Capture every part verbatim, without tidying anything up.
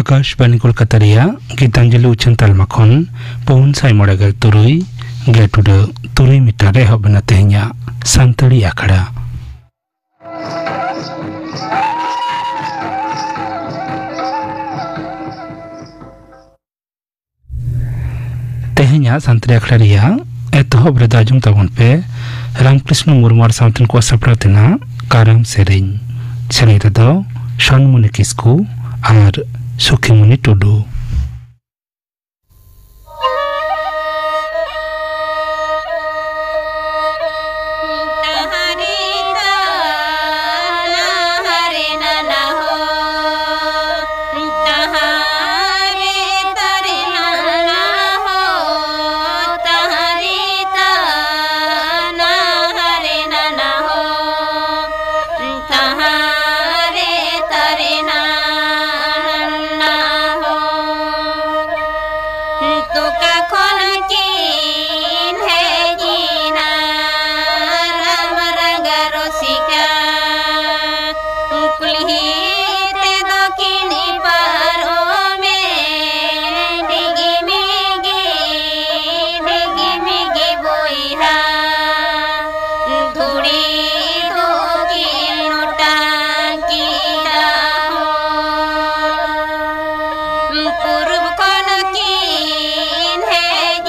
ᱟᱠᱟᱥᱵᱟᱱᱤ ᱠᱳᱞᱠᱟᱛᱟ ᱨᱮᱭᱟᱜ ᱜᱤᱛᱟᱧᱡᱚᱞᱤ ᱩᱪᱷᱟᱹᱱ ᱛᱟᱞᱢᱟ ᱠᱷᱚᱱ ᱯᱩᱱ ᱥᱟᱭ ᱢᱚᱬᱮ ᱜᱮᱞ ᱛᱩᱨᱩᱭ ᱜᱮᱴ ᱩᱰᱟᱹᱜ ᱛᱩᱨᱩᱭ ᱢᱤᱴᱟᱨ ᱨᱮ ᱮᱦᱚᱵ ᱮᱱᱟ ᱛᱮᱦᱮᱧᱟᱜ ᱥᱟᱱᱛᱟᱲᱤ ᱟᱠᱷᱲᱟ᱾ ᱛᱮᱦᱮᱧᱟᱜ ᱥᱟᱱᱛᱟᱲᱤ ᱟᱠᱷᱲᱟ ᱨᱮᱭᱟᱜ ᱮᱛᱚᱦᱚᱵ ᱨᱮᱫᱚ ᱟᱸᱡᱚᱢ ᱛᱟᱵᱚᱱ ᱯᱮ ᱨᱟᱢᱠᱨᱤᱥᱱᱚ ᱢᱩᱨᱢᱩ ᱟᱨ ᱥᱟᱶᱛᱮᱱ ᱠᱚᱣᱟᱜ ᱥᱟᱯᱲᱟᱣ ᱛᱮᱱᱟᱜ ᱠᱟᱨᱟᱢ ᱥᱮᱨᱮᱧ᱾ ᱥᱮᱨᱮᱧ ᱨᱮᱫᱚ ᱥᱚᱱᱢᱩᱱᱤ ᱠᱤᱥᱠᱩ ᱟᱨ ᱥᱩᱠᱷᱤᱢᱩᱱᱤ ᱴᱩᱰᱩ᱾ ᱛᱚᱠᱟ ᱠᱷᱚᱱ ᱠᱤᱱ ᱦᱮᱡ ᱮᱱᱟ ᱨᱟᱢ ᱨᱟᱸᱜᱟ ᱨᱩᱥᱤᱠᱟ᱾ ᱠᱩᱞᱦᱤ ᱛᱮᱫᱚ ᱠᱤᱱ ᱯᱟᱨᱚᱢᱮᱱ ᱰᱤᱜᱤ ᱢᱤᱜᱤ, ᱰᱤᱜᱤ ᱢᱤᱜᱤ ᱵᱚᱭᱦᱟ᱾ ᱫᱷᱩᱲᱤ ᱫᱚ ᱠᱤᱱ ᱚᱴᱟᱝ ᱠᱮᱫᱟ ᱦᱚᱸ᱾ ᱯᱩᱨᱩᱵ ᱠᱷᱚᱱ ᱠᱤᱱ ᱦᱮᱡ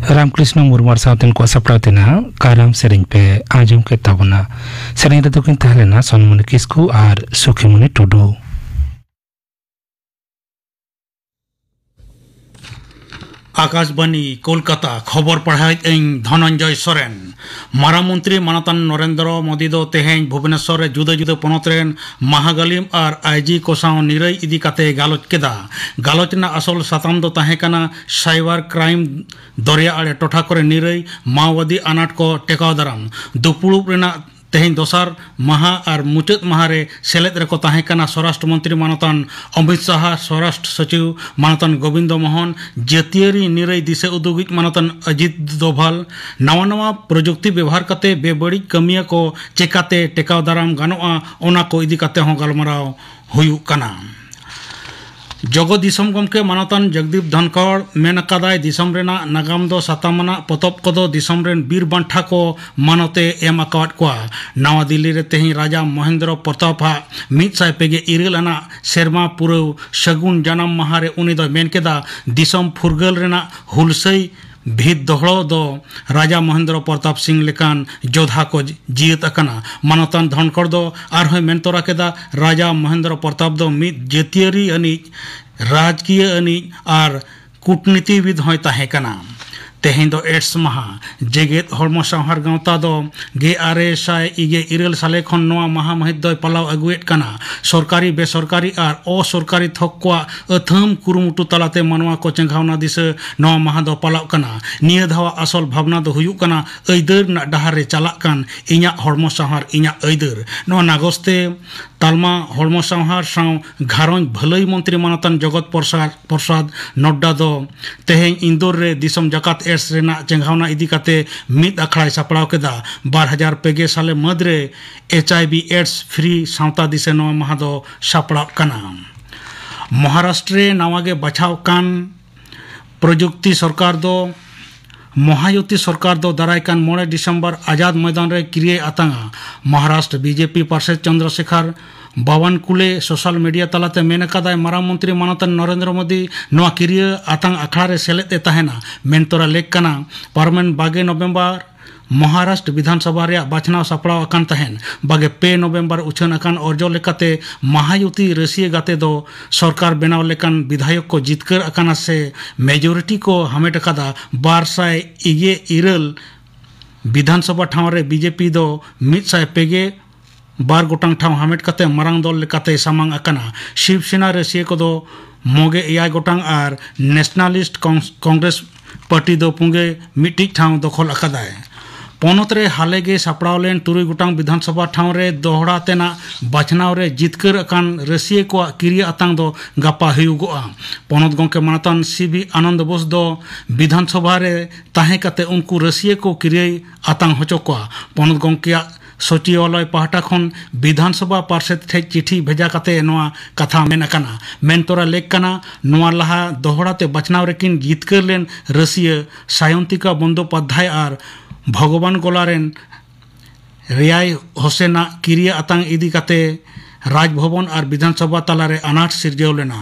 ᱨᱟᱢᱠᱨᱤᱥᱱᱚ ᱢᱩᱨᱢᱩ ᱟᱨ ᱥᱟᱶᱛᱮᱱ ᱠᱚᱣᱟᱜ ᱥᱟᱯᱲᱟᱣ ᱛᱮᱱᱟᱜ ᱠᱟᱨᱟᱢ ᱥᱮᱨᱮᱧ ᱯᱮ ᱟᱸᱡᱚᱢ ᱠᱮᱫ ᱛᱟᱵᱚᱱᱟ᱾ ᱥᱮᱨᱮᱧ ᱨᱮᱫᱚ ᱠᱤᱱ ᱛᱟᱦᱮᱸ ᱞᱮᱱᱟ ᱥᱚᱱᱢᱚᱱᱤ ᱠᱤᱥᱠᱩ ᱟᱨ ᱥᱩᱠᱷᱤᱢᱚᱱᱤ ᱴᱩᱰᱩ᱾ ᱟᱠᱟᱥᱵᱟᱱᱤ ᱠᱳᱞᱠᱟᱛᱟ, ᱠᱷᱚᱵᱚᱨ ᱯᱟᱲᱦᱟᱣᱮᱫ ᱟᱹᱧ ᱫᱷᱚᱱᱚᱱᱡᱚᱭ ᱥᱚᱨᱮᱱ᱾ ᱢᱟᱨᱟᱝ ᱢᱚᱱᱛᱨᱤ ᱢᱟᱱᱚᱛᱟᱱ ᱱᱚᱨᱮᱱᱫᱨᱚ ᱢᱳᱫᱤ ᱫᱚ ᱛᱮᱦᱮᱧ ᱵᱷᱩᱵᱽᱱᱮᱥᱚᱨ ᱨᱮ ᱡᱩᱫᱟᱹ ᱡᱩᱫᱟᱹ ᱯᱚᱱᱚᱛ ᱨᱮᱱ ᱢᱟᱦᱟᱜᱟᱹᱞᱤᱢ ᱟᱨ ᱟᱭᱡᱤ ᱠᱚ ᱥᱟᱶ ᱱᱤᱨᱟᱹᱭ ᱤᱫᱤ ᱠᱟᱛᱮ ᱜᱟᱞᱚᱪ ᱠᱮᱫᱟ᱾ ᱜᱟᱞᱚᱪ ᱨᱮᱱᱟᱜ ᱟᱥᱚᱞ ᱥᱟᱛᱟᱢ ᱫᱚ ᱛᱟᱦᱮᱸ ᱠᱟᱱᱟ ᱥᱟᱭᱵᱟᱨ ᱠᱨᱟᱭᱤᱢ, ᱫᱚᱨᱭᱟ ᱟᱲᱮ ᱴᱚᱴᱷᱟ ᱠᱚᱨᱮ ᱱᱤᱨᱟᱹᱭ, ᱢᱟᱣᱵᱟᱫᱤ ᱟᱱᱟᱴ ᱠᱚ ᱴᱮᱠᱟᱣ ᱫᱟᱨᱟᱢ᱾ ᱫᱩᱯᱩᱲᱩᱵ ᱨᱮᱱᱟᱜ ᱛᱮᱦᱮᱧ ᱫᱚᱥᱟᱨ ᱢᱟᱦᱟ ᱟᱨ ᱢᱩᱪᱟᱹᱫ ᱢᱟᱦᱟ ᱨᱮ ᱥᱮᱞᱮᱫ ᱨᱮᱠᱚ ᱛᱟᱦᱮᱸ ᱠᱟᱱᱟ ᱥᱚᱨᱟᱥᱴᱨᱚ ᱢᱚᱱᱛᱨᱤ ᱢᱟᱱᱚᱛᱟᱱ ᱚᱢᱤᱛ ᱥᱟᱦᱟ, ᱥᱚᱨᱟᱥᱴᱨᱚ ᱥᱚᱪᱤᱵᱽ ᱢᱟᱱᱚᱛᱟᱱ ᱜᱳᱵᱤᱱᱫᱚ ᱢᱳᱦᱚᱱ, ᱡᱟᱹᱛᱤᱭᱟᱹᱨᱤ ᱱᱤᱨᱟᱹᱭ ᱫᱤᱥᱟᱹ ᱩᱫᱩᱜᱤᱡ ᱢᱟᱱᱚᱛᱟᱱ ᱚᱡᱤᱛ ᱫᱳᱵᱷᱟᱞ, ᱱᱟᱣᱟ ᱱᱟᱣᱟ ᱯᱨᱚᱡᱩᱠᱛᱤ ᱵᱮᱵᱚᱦᱟᱨ ᱠᱟᱛᱮ ᱵᱮᱵᱟᱹᱲᱤᱡ ᱠᱟᱹᱢᱤᱭᱟᱹ ᱠᱚ ᱪᱮᱠᱟᱛᱮ ᱴᱮᱠᱟᱣ ᱫᱟᱨᱟᱢ ᱜᱟᱱᱚᱜᱼᱟ, ᱚᱱᱟ ᱠᱚ ᱤᱫᱤ ᱠᱟᱛᱮ ᱦᱚᱸ ᱜᱟᱞᱢᱟᱨᱟᱣ ᱦᱩᱭᱩᱜ ᱠᱟᱱᱟ᱾ ᱡᱚᱜᱚ ᱫᱤᱥᱚᱢ ᱜᱚᱢᱠᱮ ᱢᱟᱱᱚᱛᱟᱱ ᱡᱚᱜᱽᱫᱤᱯ ᱫᱷᱚᱱᱠᱚᱲ ᱢᱮᱱ ᱟᱠᱟᱫᱟᱭ, ᱫᱤᱥᱚᱢ ᱨᱮᱱᱟᱜ ᱱᱟᱜᱟᱢ ᱫᱚ ᱥᱟᱛᱟᱢ ᱟᱱᱟᱜ ᱯᱚᱛᱚᱵ ᱠᱚᱫᱚ ᱫᱤᱥᱚᱢ ᱨᱮᱱ ᱵᱤᱨ ᱵᱟᱱᱴᱷᱟ ᱠᱚ ᱢᱟᱱᱚᱛ ᱮ ᱮᱢ ᱟᱠᱟᱣᱟᱫ ᱠᱚᱣᱟ᱾ ᱱᱟᱣᱟ ᱫᱤᱞᱞᱤ ᱨᱮ ᱛᱮᱦᱮᱧ ᱨᱟᱡᱟ ᱢᱚᱦᱮᱱᱫᱨᱚ ᱯᱨᱚᱛᱟᱯ ᱟᱜ ᱢᱤᱫ ᱥᱟᱭ ᱯᱮ ᱜᱮᱞ ᱤᱨᱟᱹᱞ ᱟᱱᱟᱜ ᱥᱮᱨᱢᱟ ᱯᱩᱨᱟᱹᱣ ᱥᱟᱹᱜᱩᱱ ᱡᱟᱱᱟᱢ ᱢᱟᱦᱟ ᱨᱮ ᱩᱱᱤ ᱫᱚᱭ ᱢᱮᱱ ᱠᱮᱫᱟ, ᱫᱤᱥᱚᱢ ᱯᱷᱩᱨᱜᱟᱹᱞ ᱨᱮᱱᱟᱜ ᱦᱩᱞᱥᱟᱹᱭ ᱵᱷᱤᱛ ᱫᱚᱦᱲᱚ ᱫᱚ ᱨᱟᱡᱟ ᱢᱚᱦᱮᱱᱫᱨᱚ ᱯᱨᱚᱛᱟᱯ ᱥᱤᱝ ᱞᱮᱠᱟᱱ ᱡᱳᱫᱷᱟ ᱠᱚ ᱡᱤᱭᱟᱹᱛ ᱟᱠᱟᱱᱟ᱾ ᱢᱟᱱᱚᱛᱟᱱ ᱫᱷᱚᱱᱠᱚᱲ ᱫᱚ ᱟᱨᱦᱚᱸᱭ ᱢᱮᱱ ᱛᱚᱨᱟ ᱠᱮᱫᱟ, ᱨᱟᱡᱟ ᱢᱚᱦᱮᱱᱫᱨᱚ ᱯᱨᱚᱛᱟᱯ ᱫᱚ ᱢᱤᱫ ᱡᱟᱹᱛᱤᱭᱟᱹᱨᱤ ᱟᱹᱱᱤᱡ, ᱨᱟᱡᱽᱠᱤᱭᱟᱹ ᱟᱹᱱᱤᱡ ᱟᱨ ᱠᱩᱴᱱᱤᱛᱤᱵᱤᱫ ᱦᱚᱸᱭ ᱛᱟᱦᱮᱸ ᱠᱟᱱᱟ᱾ ᱛᱮᱦᱮᱧ ᱫᱚ ᱮᱰᱥ ᱢᱟᱦᱟ᱾ ᱡᱮᱜᱮᱛ ᱦᱚᱲᱢᱚ ᱥᱟᱶᱦᱟᱨ ᱜᱟᱶᱛᱟ ᱫᱚ ᱜᱮᱞ ᱟᱨᱮ ᱥᱟᱭ ᱤᱨᱟᱹᱞ ᱥᱟᱞᱮ ᱠᱷᱚᱱ ᱱᱚᱣᱟ ᱢᱟᱦᱟ ᱢᱟᱹᱦᱤᱛ ᱫᱚᱭ ᱯᱟᱞᱟᱣ ᱟᱹᱜᱩᱭᱮᱫ ᱠᱟᱱᱟ᱾ ᱥᱚᱨᱠᱟᱨᱤ, ᱵᱮᱥᱚᱨᱠᱟᱨᱤ ᱟᱨ ᱚᱥᱚᱨᱠᱟᱨᱤ ᱛᱷᱚᱠ ᱠᱚᱣᱟᱜ ᱟᱹᱛᱷᱟᱹᱢ ᱠᱩᱨᱩᱢᱩᱴᱩ ᱛᱟᱞᱟᱛᱮ ᱢᱟᱱᱣᱟ ᱠᱚ ᱪᱮᱸᱜᱷᱟᱣᱱᱟ ᱫᱤᱥᱟᱹ ᱱᱚᱣᱟ ᱢᱟᱦᱟ ᱫᱚ ᱯᱟᱞᱟᱣ ᱠᱟᱱᱟ᱾ ᱱᱤᱭᱟᱹ ᱫᱷᱟᱣᱟᱜ ᱟᱥᱚᱞ ᱵᱷᱟᱵᱽᱱᱟ ᱫᱚ ᱦᱩᱭᱩᱜ ᱠᱟᱱᱟ ᱟᱹᱭᱫᱟᱹᱨ ᱨᱮᱱᱟᱜ ᱰᱟᱦᱟᱨ ᱨᱮ ᱪᱟᱞᱟᱜ ᱠᱟᱱ ᱤᱧᱟᱹᱜ ᱦᱚᱲᱢᱚ ᱥᱟᱶᱦᱟᱨ ᱤᱧᱟᱹᱜ ᱟᱹᱭᱫᱟᱹᱨ᱾ ᱱᱚᱣᱟ ᱱᱟᱜᱚᱥ ᱛᱮ ᱛᱟᱞᱢᱟ ᱦᱚᱲᱢᱚ ᱥᱟᱶᱦᱟᱨ ᱥᱟᱶ ᱜᱷᱟᱨᱚᱸᱡᱽ ᱵᱷᱟᱹᱞᱟᱹᱭ ᱢᱚᱱᱛᱨᱤ ᱢᱟᱱᱚᱛᱟᱱ ᱡᱚᱜᱚᱛ ᱯᱨᱚᱥᱟᱫᱽ, ᱯᱨᱚᱥᱟᱫᱽ ᱱᱚᱰᱰᱟ ᱫᱚ ᱛᱮᱦᱮᱧ ᱤᱱᱫᱳᱨ ᱨᱮ ᱫᱤᱥᱚᱢ ᱡᱟᱠᱟᱛ ᱮᱰᱥ ᱨᱮᱱᱟᱜ ᱪᱮᱸᱜᱷᱟᱣᱱᱟ ᱤᱫᱤ ᱠᱟᱛᱮ ᱢᱤᱫ ᱟᱠᱷᱲᱟᱭ ᱥᱟᱯᱲᱟᱣ ᱠᱮᱫᱟ᱾ ᱵᱟᱨ ᱦᱟᱡᱟᱨ ᱯᱮ ᱜᱮ ᱥᱟᱞᱮ ᱢᱟᱹᱫᱽ ᱨᱮ ᱮᱪ ᱟᱭ ᱵᱷᱤ ᱮᱰᱥ ᱯᱷᱨᱤ ᱥᱟᱶᱛᱟ ᱫᱤᱥᱟᱹ ᱱᱚᱣᱟ ᱢᱟᱦᱟ ᱫᱚ ᱥᱟᱯᱲᱟᱣ ᱠᱟᱱᱟ᱾ ᱢᱚᱦᱟᱨᱟᱥᱴᱨᱚ ᱨᱮ ᱱᱟᱣᱟ ᱜᱮ ᱵᱟᱪᱷᱟᱣ ᱠᱟᱱ ᱯᱨᱚᱡᱩᱠᱛᱤ ᱥᱚᱨᱠᱟᱨ ᱫᱚ, ᱢᱚᱦᱟᱭᱩᱛᱤ ᱥᱚᱨᱠᱟᱨ ᱫᱚ ᱫᱟᱨᱟᱭ ᱠᱟᱱ ᱢᱚᱬᱮ ᱰᱤᱥᱮᱢᱵᱚᱨ ᱟᱡᱟᱫ ᱢᱚᱭᱫᱟᱱ ᱨᱮ ᱠᱤᱨᱤᱭᱟᱹᱭ ᱟᱛᱟᱝᱟ᱾ ᱢᱚᱦᱟᱨᱟᱥᱴᱨᱚ ᱵᱤᱡᱮᱯᱤ ᱯᱟᱨᱥᱮᱛ ᱪᱚᱱᱫᱨᱚ ᱥᱮᱠᱷᱚᱨ ᱵᱟᱣᱟᱱ ᱠᱩᱞᱮ ᱥᱳᱥᱟᱞ ᱢᱤᱰᱤᱭᱟ ᱛᱟᱞᱟᱛᱮ ᱢᱮᱱ ᱟᱠᱟᱫᱟᱭ, ᱢᱟᱨᱟᱝ ᱢᱚᱱᱛᱨᱤ ᱢᱟᱱᱚᱛᱟᱱ ᱱᱚᱨᱮᱱᱫᱨᱚ ᱢᱳᱫᱤ ᱱᱚᱣᱟ ᱠᱤᱨᱤᱭᱟᱹ ᱟᱛᱟᱝ ᱟᱠᱷᱲᱟ ᱨᱮ ᱥᱮᱞᱮᱫ ᱮ ᱛᱟᱦᱮᱱᱟ᱾ ᱢᱮᱱᱛᱚᱨᱟ ᱞᱮᱠ ᱠᱟᱱᱟ, ᱯᱟᱨᱚᱢᱮᱱ ᱵᱟᱜᱮ ᱱᱚᱵᱷᱮᱢᱵᱚᱨ ᱢᱚᱦᱟᱨᱟᱥᱴᱨ ᱵᱤᱫᱷᱟᱱ ᱥᱚᱵᱷᱟ ᱨᱮᱭᱟᱜ ᱵᱟᱪᱷᱱᱟᱣ ᱥᱟᱯᱲᱟᱣ ᱟᱠᱟᱱ ᱛᱟᱦᱮᱸᱱ᱾ ᱵᱟᱜᱮ ᱯᱮ ᱱᱚᱵᱷᱮᱢᱵᱚᱨ ᱩᱪᱷᱟᱹᱱ ᱟᱠᱟᱱ ᱚᱨᱡᱚ ᱞᱮᱠᱟᱛᱮ ᱢᱟᱦᱟᱭᱩᱛᱤ ᱨᱟᱹᱥᱤᱭᱟᱹ ᱜᱟᱛᱮ ᱫᱚ ᱥᱚᱨᱠᱟᱨ ᱵᱮᱱᱟᱣ ᱞᱮᱠᱟᱱ ᱵᱤᱫᱷᱟᱭᱚᱠ ᱠᱚ ᱡᱤᱛᱠᱟᱹᱨ ᱟᱠᱟᱱᱟ ᱥᱮ ᱢᱮᱡᱚᱨᱤᱴᱤ ᱠᱚ ᱦᱟᱢᱮᱴ ᱟᱠᱟᱫᱟ᱾ ᱵᱟᱨ ᱥᱟᱭ ᱤᱜᱮ ᱤᱨᱟᱹᱞ ᱵᱤᱫᱷᱟᱱ ᱥᱚᱵᱷᱟ ᱴᱷᱟᱶ ᱨᱮ ᱵᱤᱡᱮᱯᱤ ᱫᱚ ᱢᱤᱫ ᱥᱟᱭ ᱯᱮ ᱜᱮ ᱵᱟᱨ ᱜᱚᱴᱟᱝ ᱴᱷᱟᱶ ᱦᱟᱢᱮᱴ ᱠᱟᱛᱮ ᱢᱟᱨᱟᱝ ᱫᱚᱞ ᱞᱮᱠᱟᱛᱮᱭ ᱥᱟᱢᱟᱝ ᱟᱠᱟᱱᱟ᱾ ᱥᱤᱵᱽ ᱥᱮᱱᱟ ᱨᱟᱹᱥᱤᱭᱟᱹ ᱠᱚᱫᱚ ᱢᱚᱜᱮ ᱮᱭᱟᱭ ᱜᱚᱴᱟᱝ ᱟᱨ ᱱᱮᱥᱱᱟᱞᱤᱥᱴ ᱠᱚᱝ-, ᱠᱚᱝᱜᱨᱮᱥ ᱯᱟᱨᱴᱤ ᱫᱚ ᱯᱩᱸᱜᱮ ᱢᱤᱫᱴᱤᱡ ᱴᱷᱟᱶ ᱫᱚᱠᱷᱚᱞ ᱟᱠᱟᱫᱟᱭ᱾ ᱯᱚᱱᱚᱛ ᱨᱮ ᱦᱟᱞᱮ ᱜᱮ ᱥᱟᱯᱲᱟᱣ ᱞᱮᱱ ᱛᱩᱨᱩᱭ ᱜᱚᱴᱟᱝ ᱵᱤᱫᱷᱟᱱ ᱥᱚᱵᱷᱟ ᱴᱷᱟᱶ ᱨᱮ ᱫᱚᱦᱲᱟ ᱛᱮᱱᱟᱜ ᱵᱟᱪᱷᱱᱟᱣ ᱨᱮ ᱡᱤᱛᱠᱟᱹᱨ ᱟᱠᱟᱱ ᱨᱟᱹᱥᱤᱭᱟᱹ ᱠᱚᱣᱟᱜ ᱠᱤᱨᱤᱭᱟᱹ ᱟᱛᱟᱝ ᱫᱚ ᱜᱟᱯᱟ ᱦᱩᱭᱩᱜᱚᱜᱼᱟ᱾ ᱯᱚᱱᱚᱛ ᱜᱚᱢᱠᱮ ᱢᱟᱱᱚᱛᱟᱱ ᱥᱤ ᱵᱷᱤ ᱟᱱᱚᱱᱫᱚ ᱵᱳᱥ ᱫᱚ ᱵᱤᱫᱷᱟᱱ ᱥᱚᱵᱷᱟ ᱨᱮ ᱛᱟᱦᱮᱸ ᱠᱟᱛᱮ ᱩᱱᱠᱩ ᱨᱟᱹᱥᱤᱭᱟᱹ ᱠᱚ ᱠᱤᱨᱤᱭᱟᱹᱭ ᱟᱛᱟᱝ ᱦᱚᱪᱚ ᱠᱚᱣᱟ᱾ ᱯᱚᱱᱚᱛ ᱜᱚᱢᱠᱮᱭᱟᱜ ᱥᱚᱪᱤᱵᱟᱞᱚᱭ ᱯᱟᱦᱴᱟ ᱠᱷᱚᱱ ᱵᱤᱫᱷᱟᱱ ᱥᱚᱵᱷᱟ ᱯᱟᱨᱥᱮᱛ ᱴᱷᱮᱡ ᱪᱤᱴᱷᱤ ᱵᱷᱮᱡᱟ ᱠᱟᱛᱮ ᱱᱚᱣᱟ ᱠᱟᱛᱷᱟ ᱢᱮᱱ ᱟᱠᱟᱱᱟ᱾ ᱢᱮᱱ ᱛᱚᱨᱟ ᱞᱮᱠ ᱠᱟᱱᱟ, ᱱᱚᱣᱟ ᱞᱟᱦᱟ ᱫᱚᱦᱲᱟ ᱛᱮ ᱵᱟᱪᱷᱱᱟᱣ ᱨᱮᱠᱤᱱ ᱡᱤᱛᱠᱟᱹᱨ ᱞᱮᱱ ᱨᱟᱹᱥᱤᱭᱟᱹ ᱥᱟᱭᱚᱱᱛᱤᱠᱟ ᱵᱚᱱᱫᱳᱯᱟᱫᱽᱫᱷᱟᱭ ᱟᱨ ᱵᱷᱚᱜᱚᱵᱟᱱ ᱜᱚᱞᱟ ᱨᱮᱱ ᱨᱮᱭᱟᱭ ᱦᱳᱥᱮᱱᱟᱜ ᱠᱤᱨᱤᱭᱟᱹ ᱟᱛᱟᱝ ᱤᱫᱤ ᱠᱟᱛᱮ ᱨᱟᱡᱽ ᱵᱷᱚᱵᱚᱱ ᱟᱨ ᱵᱤᱫᱷᱟᱱ ᱥᱚᱵᱷᱟ ᱛᱟᱞᱟᱨᱮ ᱟᱱᱟᱴ ᱥᱤᱨᱡᱟᱹᱣ ᱞᱮᱱᱟ᱾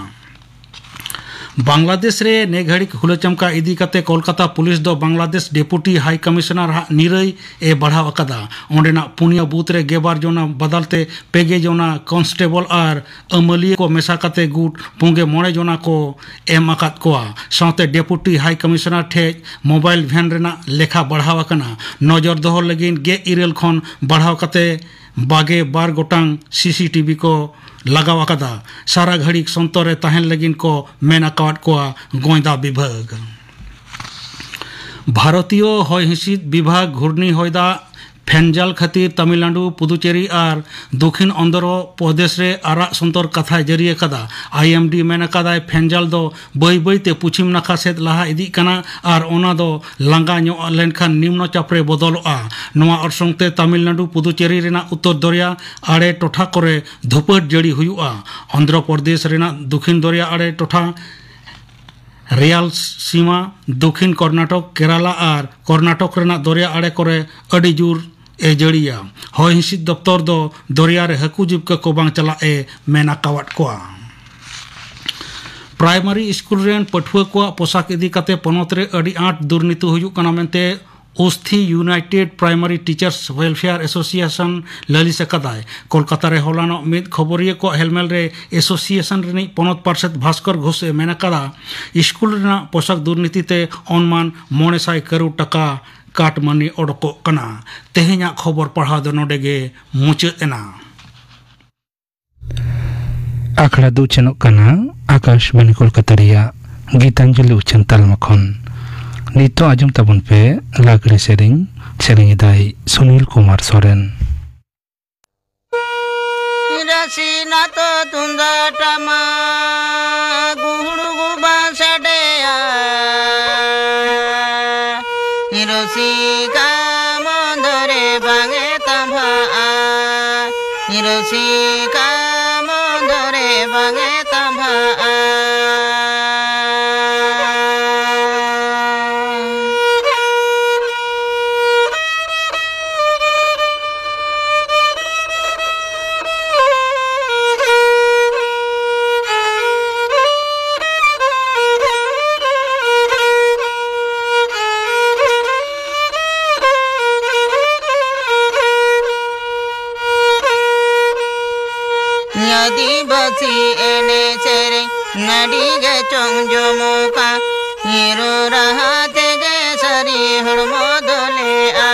ᱵᱟᱝᱞᱟᱫᱮᱥ ᱨᱮ ᱱᱮ ᱜᱷᱟᱹᱲᱤᱠ ᱦᱩᱞᱟᱹ ᱪᱟᱢᱠᱟ ᱤᱫᱤ ᱠᱟᱛᱮ ᱠᱚᱞᱠᱟᱛᱟ ᱯᱩᱞᱤᱥ ᱫᱚ ᱵᱟᱝᱞᱟᱫᱮᱥ ᱰᱮᱯᱩᱴᱤ ᱦᱟᱭ ᱠᱚᱢᱤᱥᱚᱱᱟᱨ ᱦᱟᱜ ᱱᱤᱨᱟᱹᱭ ᱮ ᱵᱟᱲᱦᱟᱣ ᱟᱠᱟᱫᱟ᱾ ᱚᱸᱰᱮᱱᱟᱜ ᱯᱩᱱᱭᱟ ᱵᱩᱛᱷ ᱨᱮ ᱜᱮᱞ ᱵᱟᱨ ᱡᱚᱱᱟ ᱵᱟᱫᱟᱞ ᱛᱮ ᱯᱮ ᱜᱮ ᱡᱚᱱᱟ ᱠᱚᱱᱥᱴᱮᱵᱚᱞ ᱟᱨ ᱟᱹᱢᱟᱹᱞᱤᱭᱟᱹ ᱠᱚ ᱢᱮᱥᱟ ᱠᱟᱛᱮ ᱜᱩᱴ ᱯᱩᱸᱜᱮ ᱢᱚᱬᱮ ᱡᱚᱱᱟ ᱠᱚ ᱮᱢ ᱟᱠᱟᱫ ᱠᱚᱣᱟ᱾ ᱥᱟᱶᱛᱮ ᱰᱮᱯᱩᱴᱤ ᱦᱟᱭ ᱠᱚᱢᱤᱥᱚᱱᱟᱨ ᱴᱷᱮᱡ ᱢᱳᱵᱟᱭᱤᱞ ᱵᱷᱮᱱ ᱨᱮᱱᱟᱜ ᱞᱮᱠᱷᱟ ᱵᱟᱲᱦᱟᱣ ᱟᱠᱟᱱᱟ᱾ ᱱᱚᱡᱚᱨ ᱫᱚᱦᱚ ᱞᱟᱹᱜᱤᱫ ᱜᱮᱞ ᱤᱨᱟᱹᱞ ᱠᱷᱚᱱ ᱵᱟᱲᱦᱟᱣ ᱠᱟᱛᱮ ᱵᱟᱜᱮ ᱵᱟᱨ ᱜᱚᱴᱟᱝ ᱥᱤ ᱥᱤ ᱴᱤ ᱵᱷᱤ ᱠᱚ ᱞᱟᱜᱟᱣ ᱟᱠᱟᱫᱟ᱾ ᱥᱟᱨᱟ ᱜᱷᱟᱹᱲᱤᱠ ᱥᱚᱱᱛᱚᱨ ᱨᱮ ᱛᱟᱦᱮᱱ ᱞᱟᱹᱜᱤᱫ ᱠᱚ ᱢᱮᱱ ᱟᱠᱟᱣᱟᱫ ᱠᱚᱣᱟ ᱜᱚᱸᱭᱫᱟ ᱵᱤᱵᱷᱟᱜᱽ᱾ ᱵᱷᱟᱨᱚᱛᱤᱭᱚ ᱦᱚᱭ ᱦᱤᱸᱥᱤᱫ ᱵᱤᱵᱷᱟᱜᱽ ᱜᱷᱩᱨᱱᱤ ᱦᱚᱭ ᱫᱟᱜ ᱯᱷᱮᱱᱡᱟᱞ ᱠᱷᱟᱹᱛᱤᱨ ᱛᱟᱢᱤᱞᱱᱟᱰᱩ, ᱯᱩᱫᱩᱪᱮᱨᱤ ᱟᱨ ᱫᱚᱠᱷᱤᱱ ᱚᱱᱫᱷᱨᱚ ᱯᱨᱚᱫᱮᱥ ᱨᱮ ᱟᱨᱟᱜ ᱥᱚᱱᱛᱚᱨ ᱠᱟᱛᱷᱟᱭ ᱡᱟᱹᱨᱤ ᱟᱠᱟᱫᱟ᱾ ᱟᱭ ᱮᱢ ᱰᱤ ᱢᱮᱱ ᱟᱠᱟᱫᱟᱭ, ᱯᱷᱮᱱᱡᱟᱞ ᱫᱚ ᱵᱟᱹᱭ ᱵᱟᱹᱭ ᱛᱮ ᱯᱚᱪᱷᱤᱢ ᱱᱟᱠᱷᱟ ᱥᱮᱫ ᱞᱟᱦᱟ ᱤᱫᱤᱜ ᱠᱟᱱᱟ ᱟᱨ ᱚᱱᱟ ᱫᱚ ᱞᱟᱸᱜᱟ ᱧᱚᱜ ᱞᱮᱱᱠᱷᱟᱱ ᱱᱤᱢᱱᱚ ᱪᱟᱯ ᱨᱮ ᱵᱚᱫᱚᱞᱚᱜᱼᱟ᱾ ᱱᱚᱣᱟ ᱚᱨᱥᱚᱝ ᱛᱮ ᱛᱟᱢᱤᱞᱱᱟᱰᱩ, ᱯᱩᱫᱩᱪᱮᱨᱤ ᱨᱮᱱᱟᱜ ᱩᱛᱛᱚᱨ ᱫᱚᱨᱭᱟ ᱟᱲᱮ ᱴᱚᱴᱷᱟ ᱠᱚᱨᱮ ᱫᱷᱩᱯᱟᱹᱴ ᱡᱟᱹᱲᱤ ᱦᱩᱭᱩᱜᱼᱟ᱾ ᱚᱱᱫᱷᱨᱚ ᱯᱨᱚᱫᱮᱥ ᱨᱮᱱᱟᱜ ᱫᱚᱠᱷᱤᱱ ᱫᱚᱨᱭᱟ ᱟᱲᱮ ᱴᱚᱴᱷᱟ, ᱨᱮᱭᱟᱞᱥᱤᱢᱟ, ᱫᱚᱠᱷᱤᱱ ᱠᱚᱨᱱᱟᱴᱚᱠ, ᱠᱮᱨᱟᱞᱟ ᱟᱨ ᱠᱚᱨᱱᱟᱴᱚᱠ ᱨᱮᱱᱟᱜ ᱫᱚᱨᱭᱟ ᱟᱲᱮ ᱠᱚᱨᱮ ᱟᱹᱰᱤ ᱡᱳᱨ ᱮ ᱡᱟᱹᱲᱤᱭᱟ᱾ ᱦᱚᱭ ᱦᱤᱸᱥᱤᱫ ᱫᱚᱯᱛᱚᱨ ᱫᱚ ᱫᱚᱨᱭᱟ ᱨᱮ ᱦᱟᱹᱠᱩ ᱡᱤᱵᱠᱟᱹ ᱠᱚ ᱵᱟᱝ ᱪᱟᱞᱟᱜ ᱮ ᱢᱮᱱ ᱟᱠᱟᱣᱟᱫ ᱠᱚᱣᱟ᱾ ᱯᱨᱟᱭᱢᱟᱨᱤ ᱥᱠᱩᱞ ᱨᱮᱱ ᱯᱟᱹᱴᱷᱩᱣᱟᱹ ᱠᱚᱣᱟᱜ ᱯᱳᱥᱟᱠ ᱤᱫᱤ ᱠᱟᱛᱮ ᱯᱚᱱᱚᱛ ᱨᱮ ᱟᱹᱰᱤ ᱟᱸᱴ ᱫᱩᱨᱱᱤᱛᱤ ᱦᱩᱭᱩᱜ ᱠᱟᱱᱟ ᱢᱮᱱᱛᱮ ᱩᱥᱛᱷᱤ united primary teachers welfare association ᱞᱟᱹᱞᱤᱥ ᱟᱠᱟᱫᱟᱭ᱾ ᱠᱳᱞᱠᱟᱛᱟ ᱨᱮ ᱦᱚᱞᱟᱱᱚᱜ ᱢᱤᱫ ᱠᱷᱚᱵᱚᱨᱤᱭᱟᱹ ᱠᱚᱣᱟᱜ ᱦᱮᱞᱢᱮᱞ ᱨᱮ ᱮᱥᱳᱥᱤᱭᱮᱥᱚᱱ ᱨᱤᱱᱤᱡ ᱯᱚᱱᱚᱛ ᱯᱟᱨᱥᱮᱛ ᱵᱷᱟᱥᱠᱚᱨ ᱜᱷᱳᱥ ᱮ ᱢᱮᱱ ᱟᱠᱟᱫᱟ, ᱥᱠᱩᱞ ᱨᱮᱱᱟᱜ ᱯᱳᱥᱟᱠ ᱫᱩᱨᱱᱤᱛᱤ ᱛᱮ ᱚᱱᱢᱟᱱ ᱢᱚᱬᱮ ᱥᱟᱭ ᱠᱟᱹᱨᱩᱲ ᱴᱟᱠᱟ ᱠᱟᱴ ᱢᱟᱹᱱᱤ ᱚᱰᱚᱠᱚᱜ ᱠᱟᱱᱟ᱾ ᱛᱮᱦᱮᱧᱟᱜ ᱠᱷᱚᱵᱚᱨ ᱯᱟᱲᱦᱟᱣ ᱫᱚ ᱱᱚᱰᱮ ᱜᱮ ᱢᱩᱪᱟᱹᱫ ᱮᱱᱟ᱾ ᱟᱠᱷᱲᱟ ᱫᱚ ᱩᱪᱷᱟᱹᱱᱚᱜ ᱠᱟᱱᱟ ᱟᱠᱟᱥᱵᱟᱱᱤ ᱠᱳᱞᱠᱟᱛᱟ ᱨᱮᱭᱟᱜ ᱜᱤᱛᱟᱧᱡᱚᱞᱤ ᱩᱪᱷᱟᱹᱱ ᱛᱟᱞᱢᱟ ᱠᱷᱚᱱ᱾ ᱱᱤᱛᱚᱜ ᱟᱸᱡᱚᱢ ᱛᱟᱵᱚᱱ ᱯᱮ ᱞᱟᱜᱽᱲᱮ ᱥᱮᱨᱮᱧ᱾ ᱥᱮᱨᱮᱧ ᱮᱫᱟᱭ ᱥᱩᱱᱤᱞ ᱠᱩᱢᱟᱨ ᱥᱚᱨᱮᱱ᱾ ᱨᱟᱥᱤ ᱱᱟᱛᱚ ᱛᱩᱢᱫᱟᱜ ᱴᱟᱢᱟᱠ ᱜᱩᱦᱩᱲ ᱜᱩᱵᱟ ᱥᱟᱰᱮᱭᱟ᱾ ᱨᱚᱥᱤᱠᱟ ᱢᱚᱱᱫᱚ ᱨᱮ ᱵᱟᱝ ᱮ ᱛᱟᱢᱵᱷᱟᱜᱼᱟ᱾ ᱨᱚᱥᱤᱠᱟ ᱢᱚᱱᱫᱚ ᱨᱮ ᱵᱟᱝ ᱮ ᱛᱟᱢᱵᱷᱟᱜᱼᱟ᱾ ᱟᱹᱫᱤᱵᱟᱹᱥᱤ ᱮᱱᱮᱡ ᱥᱮᱨᱮᱧ ᱟᱹᱰᱤ ᱜᱮ ᱪᱚᱝ ᱡᱚᱢᱚᱠᱟ᱾ ᱦᱤᱨᱳ ᱨᱟᱦᱟ ᱛᱮᱜᱮ ᱥᱟᱹᱨᱤ ᱦᱚᱲᱢᱚ ᱫᱚᱞᱮᱜᱼᱟ᱾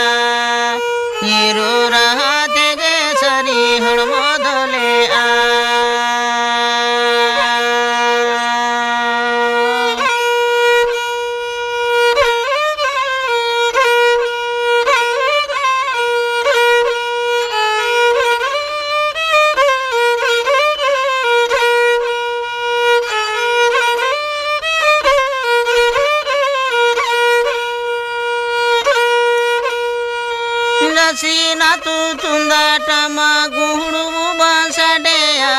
ᱦᱤᱨᱳ ᱨᱟᱦᱟ ᱛᱮᱜᱮ ᱥᱟᱹᱨᱤ ᱦᱚᱲᱢᱚ ᱫᱚᱞᱮᱜᱼᱟ᱾ ᱱᱟᱥᱮᱱᱟᱜ ᱛᱩ ᱛᱩᱢᱫᱟᱜ ᱴᱟᱢᱟᱠ ᱜᱩᱦᱩᱲ ᱵᱩᱵᱟ ᱥᱟᱰᱮᱭᱟ᱾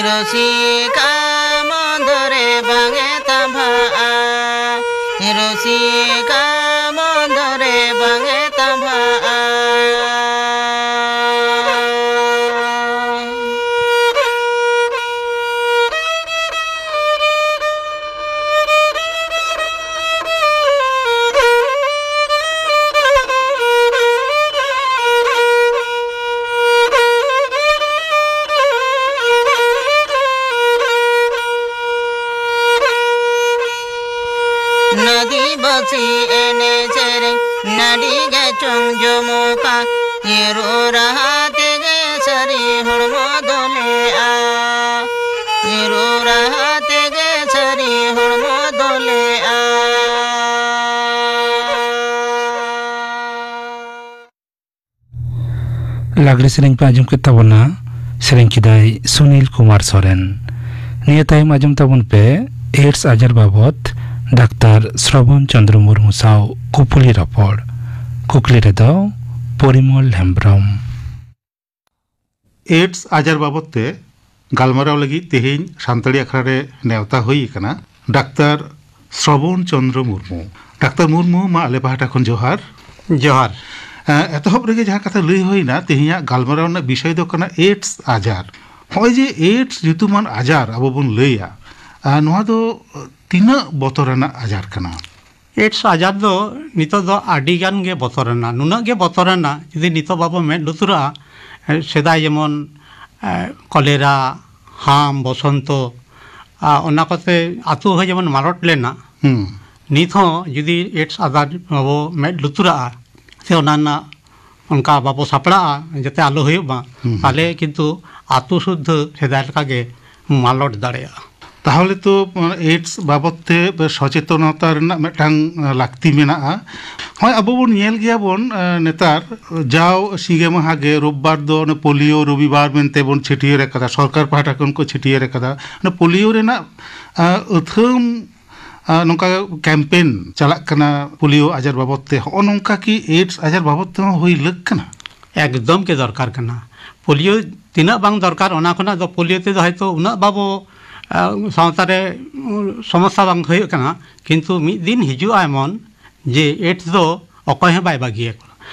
ᱨᱚᱥᱤᱠᱟ ᱢᱚᱱᱫᱚ ᱨᱮ ᱵᱟᱝ ᱮ ᱛᱟᱢᱵᱷᱟᱜᱼᱟ᱾ ᱥᱤᱠᱟ ᱢᱚᱱᱫᱚᱨᱮ ᱵᱟᱝ ᱮ ᱛᱟᱸᱵᱷᱟᱜᱼᱟ᱾ ᱟᱹᱫᱤᱵᱟᱹᱥᱤ ᱮᱱᱮᱡ ᱥᱮᱨᱮᱧ ᱱᱟᱹᱰᱤ ᱜᱮ ᱪᱚᱝ ᱡᱚᱢᱚᱠᱟ, ᱧᱤᱨᱩ ᱨᱟᱦᱟ ᱛᱮᱜᱮ ᱥᱟᱹᱨᱤ ᱦᱚᱲᱢᱚ ᱫᱚᱞᱮᱜᱼᱟ, ᱧᱤᱨᱩ ᱨᱟᱦᱟ ᱛᱮᱜᱮ ᱥᱟᱹᱨᱤ ᱦᱚᱲᱢᱚ ᱫᱚᱞᱮᱜᱼᱟ᱾ ᱞᱟᱜᱽᱲᱮ ᱥᱮᱨᱮᱧ ᱯᱮ ᱟᱸᱡᱚᱢ ᱠᱮᱫ ᱛᱟᱵᱚᱱᱟ, ᱥᱮᱨᱮᱧ ᱠᱮᱫᱟᱭ ᱥᱩᱱᱤᱞ ᱠᱩᱢᱟᱨ ᱥᱚᱨᱮᱱ᱾ ᱱᱤᱭᱟᱹ ᱛᱟᱭᱚᱢ ᱟᱸᱡᱚᱢ ᱛᱟᱵᱚᱱ ᱯᱮ AIDS ᱟᱡᱟᱨ ᱵᱟᱵᱚᱛ ᱰᱟᱠᱛᱟᱨ ᱥᱨᱚᱵᱚᱱ ᱪᱚᱸᱫᱽᱨᱚ ᱢᱩᱨᱢᱩ ᱥᱟᱶ ᱠᱩᱯᱩᱞᱤ ᱨᱚᱯᱚᱲ᱾ ᱠᱩᱠᱞᱤ ᱨᱮᱫᱚ ᱯᱚᱨᱤᱢᱚᱞ ᱦᱮᱢᱵᱽᱨᱚᱢ᱾ AIDS ᱟᱡᱟᱨ ᱵᱟᱵᱚᱛ ᱛᱮ ᱜᱟᱞᱢᱟᱨᱟᱣ ᱞᱟᱹᱜᱤᱫ ᱛᱮᱦᱮᱧ ᱥᱟᱱᱛᱟᱲᱤ ᱟᱠᱷᱲᱟ ᱨᱮ ᱱᱮᱣᱛᱟ ᱦᱩᱭ ᱟᱠᱟᱱᱟ ᱰᱟᱠᱛᱟᱨ ᱥᱨᱚᱵᱚᱱ ᱪᱚᱸᱫᱽᱨᱚ ᱢᱩᱨᱢᱩ᱾ ᱰᱟᱠᱛᱟᱨ ᱢᱩᱨᱢᱩ, ᱢᱟ ᱟᱞᱮ ᱯᱟᱦᱴᱟ ᱠᱷᱚᱱ ᱡᱚᱦᱟᱨ᱾ ᱡᱚᱦᱟᱨ᱾ ᱮᱸ, ᱮᱛᱚᱦᱚᱵ ᱨᱮᱜᱮ ᱡᱟᱦᱟᱸ ᱠᱟᱛᱷᱟ ᱞᱟᱹᱭ ᱦᱩᱭᱱᱟ, ᱛᱮᱦᱮᱧᱟᱜ ᱜᱟᱞᱢᱟᱨᱟᱣ ᱨᱮᱱᱟᱜ ᱵᱤᱥᱚᱭ ᱫᱚ ᱠᱟᱱᱟ AIDS ᱟᱡᱟᱨ᱾ ᱱᱚᱜᱼᱚᱭ ᱡᱮ AIDS ᱧᱩᱛᱩᱢᱟᱱ ᱟᱡᱟᱨ ᱟᱵᱚ ᱵᱚᱱ ᱞᱟᱹᱭᱟ, ᱟᱨ ᱱᱚᱣᱟ ᱫᱚ ᱛᱤᱱᱟᱹᱜ ᱵᱚᱛᱚᱨᱟᱱᱟᱜ ᱟᱡᱟᱨ ᱠᱟᱱᱟ? AIDS ᱟᱡᱟᱨ ᱫᱚ ᱱᱤᱛᱚᱜ ᱫᱚ ᱟᱹᱰᱤ ᱜᱟᱱ ᱜᱮ ᱵᱚᱛᱚᱨᱟᱱᱟ, ᱱᱩᱱᱟᱹᱜ ᱜᱮ ᱵᱚᱛᱚᱨᱟᱱᱟ, ᱡᱩᱫᱤ ᱱᱤᱛᱚᱜ ᱵᱟᱵᱚ ᱢᱮᱫ ᱞᱩᱛᱩᱨᱟᱜᱼᱟ, ᱮ, ᱥᱮᱫᱟᱭ ᱡᱮᱢᱚᱱ, ᱮ, ᱠᱚᱞᱮᱨᱟ, ᱦᱟᱢ, ᱵᱚᱥᱚᱱᱛᱚ, ᱟ, ᱚᱱᱟ ᱠᱚᱛᱮ ᱟᱹᱛᱩ ᱦᱚᱸ ᱡᱮᱢᱚᱱ ᱢᱟᱞᱚᱴ ᱞᱮᱱᱟ, ᱦᱩᱸ᱾ ᱱᱤᱛ ᱦᱚᱸ ᱡᱩᱫᱤ AIDS ᱟᱡᱟᱨ ᱵᱟᱵᱚ ᱢᱮᱫ ᱞᱩᱛᱩᱨᱟᱜᱼᱟ, ᱥᱮ ᱚᱱᱟ ᱨᱮᱱᱟᱜ ᱚᱱᱠᱟ ᱵᱟᱵᱚ ᱥᱟᱯᱲᱟᱜᱼᱟ, ᱡᱟᱛᱮ ᱟᱞᱚ ᱦᱩᱭᱩᱜ ᱢᱟ, ᱦᱩᱸ, ᱦᱩᱸ᱾ ᱛᱟᱦᱞᱮ ᱠᱤᱱᱛᱩ ᱟᱹᱛᱩ ᱥᱩᱫᱽᱫᱷᱟᱹ ᱥᱮᱫᱟᱭ ᱞᱮᱠᱟᱜᱮ ᱢᱟᱞᱚᱴ ᱫᱟᱲᱮᱭᱟᱜᱼᱟ᱾ ᱛᱟᱦᱚᱞᱮ ᱛᱚ, ᱮ, AIDS ᱵᱟᱵᱚᱛ ᱛᱮ ᱥᱚᱪᱮᱛᱚᱱᱚᱛᱟ ᱨᱮᱱᱟᱜ ᱢᱤᱫᱴᱟᱝ, ᱮ, ᱞᱟᱹᱠᱛᱤ ᱢᱮᱱᱟᱜᱼᱟ᱾ ᱦᱚᱸᱜᱼᱚᱭ ᱟᱵᱚ ᱵᱚᱱ ᱧᱮᱞ ᱜᱮᱭᱟ ᱵᱚᱱ, ᱮ, ᱱᱮᱛᱟᱨ ᱡᱟᱣ ᱥᱤᱸᱜᱮ ᱢᱟᱦᱟ ᱜᱮ ᱨᱳᱵᱵᱟᱨ ᱫᱚ ᱚᱱᱮ ᱯᱳᱞᱤᱭᱳ ᱨᱚᱵᱤᱵᱟᱨ ᱢᱮᱱᱛᱮ ᱵᱚᱱ ᱪᱷᱟᱹᱴᱭᱟᱹᱨ ᱟᱠᱟᱫᱟ, ᱥᱚᱨᱠᱟᱨ ᱯᱟᱦᱴᱟ ᱠᱷᱚᱱ ᱠᱚ ᱪᱷᱟᱹᱴᱭᱟᱹᱨ ᱟᱠᱟᱫᱟ᱾ ᱚᱱᱟ ᱯᱳᱞᱤᱭᱳ ᱨᱮᱱᱟᱜ, ᱮ, ᱟᱹᱛᱷᱟᱹᱢ ᱟᱨ ᱱᱚᱝᱠᱟ ᱠᱮᱢᱯᱮᱱ ᱪᱟᱞᱟᱜ ᱠᱟᱱᱟ ᱯᱳᱞᱤᱭᱳ ᱟᱡᱟᱨ ᱵᱟᱵᱚᱫ ᱛᱮ, ᱦᱚᱸᱜᱼᱚ ᱱᱚᱝᱠᱟ ᱠᱤ AIDS ᱟᱡᱟᱨ ᱵᱟᱵᱚᱫ ᱛᱮᱦᱚᱸ ᱦᱩᱭ ᱞᱟᱹᱠ ᱠᱟᱱᱟ? ᱮᱠᱫᱚᱢ ᱜᱮ ᱫᱚᱨᱠᱟᱨ ᱠᱟᱱᱟ᱾ ᱯᱳᱞᱤᱭᱳ ᱛᱤᱱᱟᱹᱜ ᱵᱟᱝ ᱫᱚᱨᱠᱟᱨ, ᱚᱱᱟ ᱠᱷᱚᱱᱟᱜ ᱫᱚ ᱯᱳᱞᱤᱭᱳ ᱛᱮᱫᱚ ᱦᱚᱭᱛᱳ ᱩᱱᱟᱹᱜ ᱵᱟᱵᱚ, ᱥᱟᱶᱛᱟ ᱨᱮ ᱥᱚᱢᱚᱥᱥᱟ ᱵᱟᱝ ᱦᱩᱭᱩᱜ ᱠᱟᱱᱟ, ᱠᱤᱱᱛᱩ ᱢᱤᱫ ᱫᱤᱱ ᱦᱤᱡᱩᱜᱼᱟ ᱮᱢᱚᱱ ᱡᱮ AIDS ᱫᱚ ᱚᱠᱚᱭ ᱦᱚᱸ ᱵᱟᱭ ᱵᱟᱹᱜᱤᱭᱟᱠᱚ᱾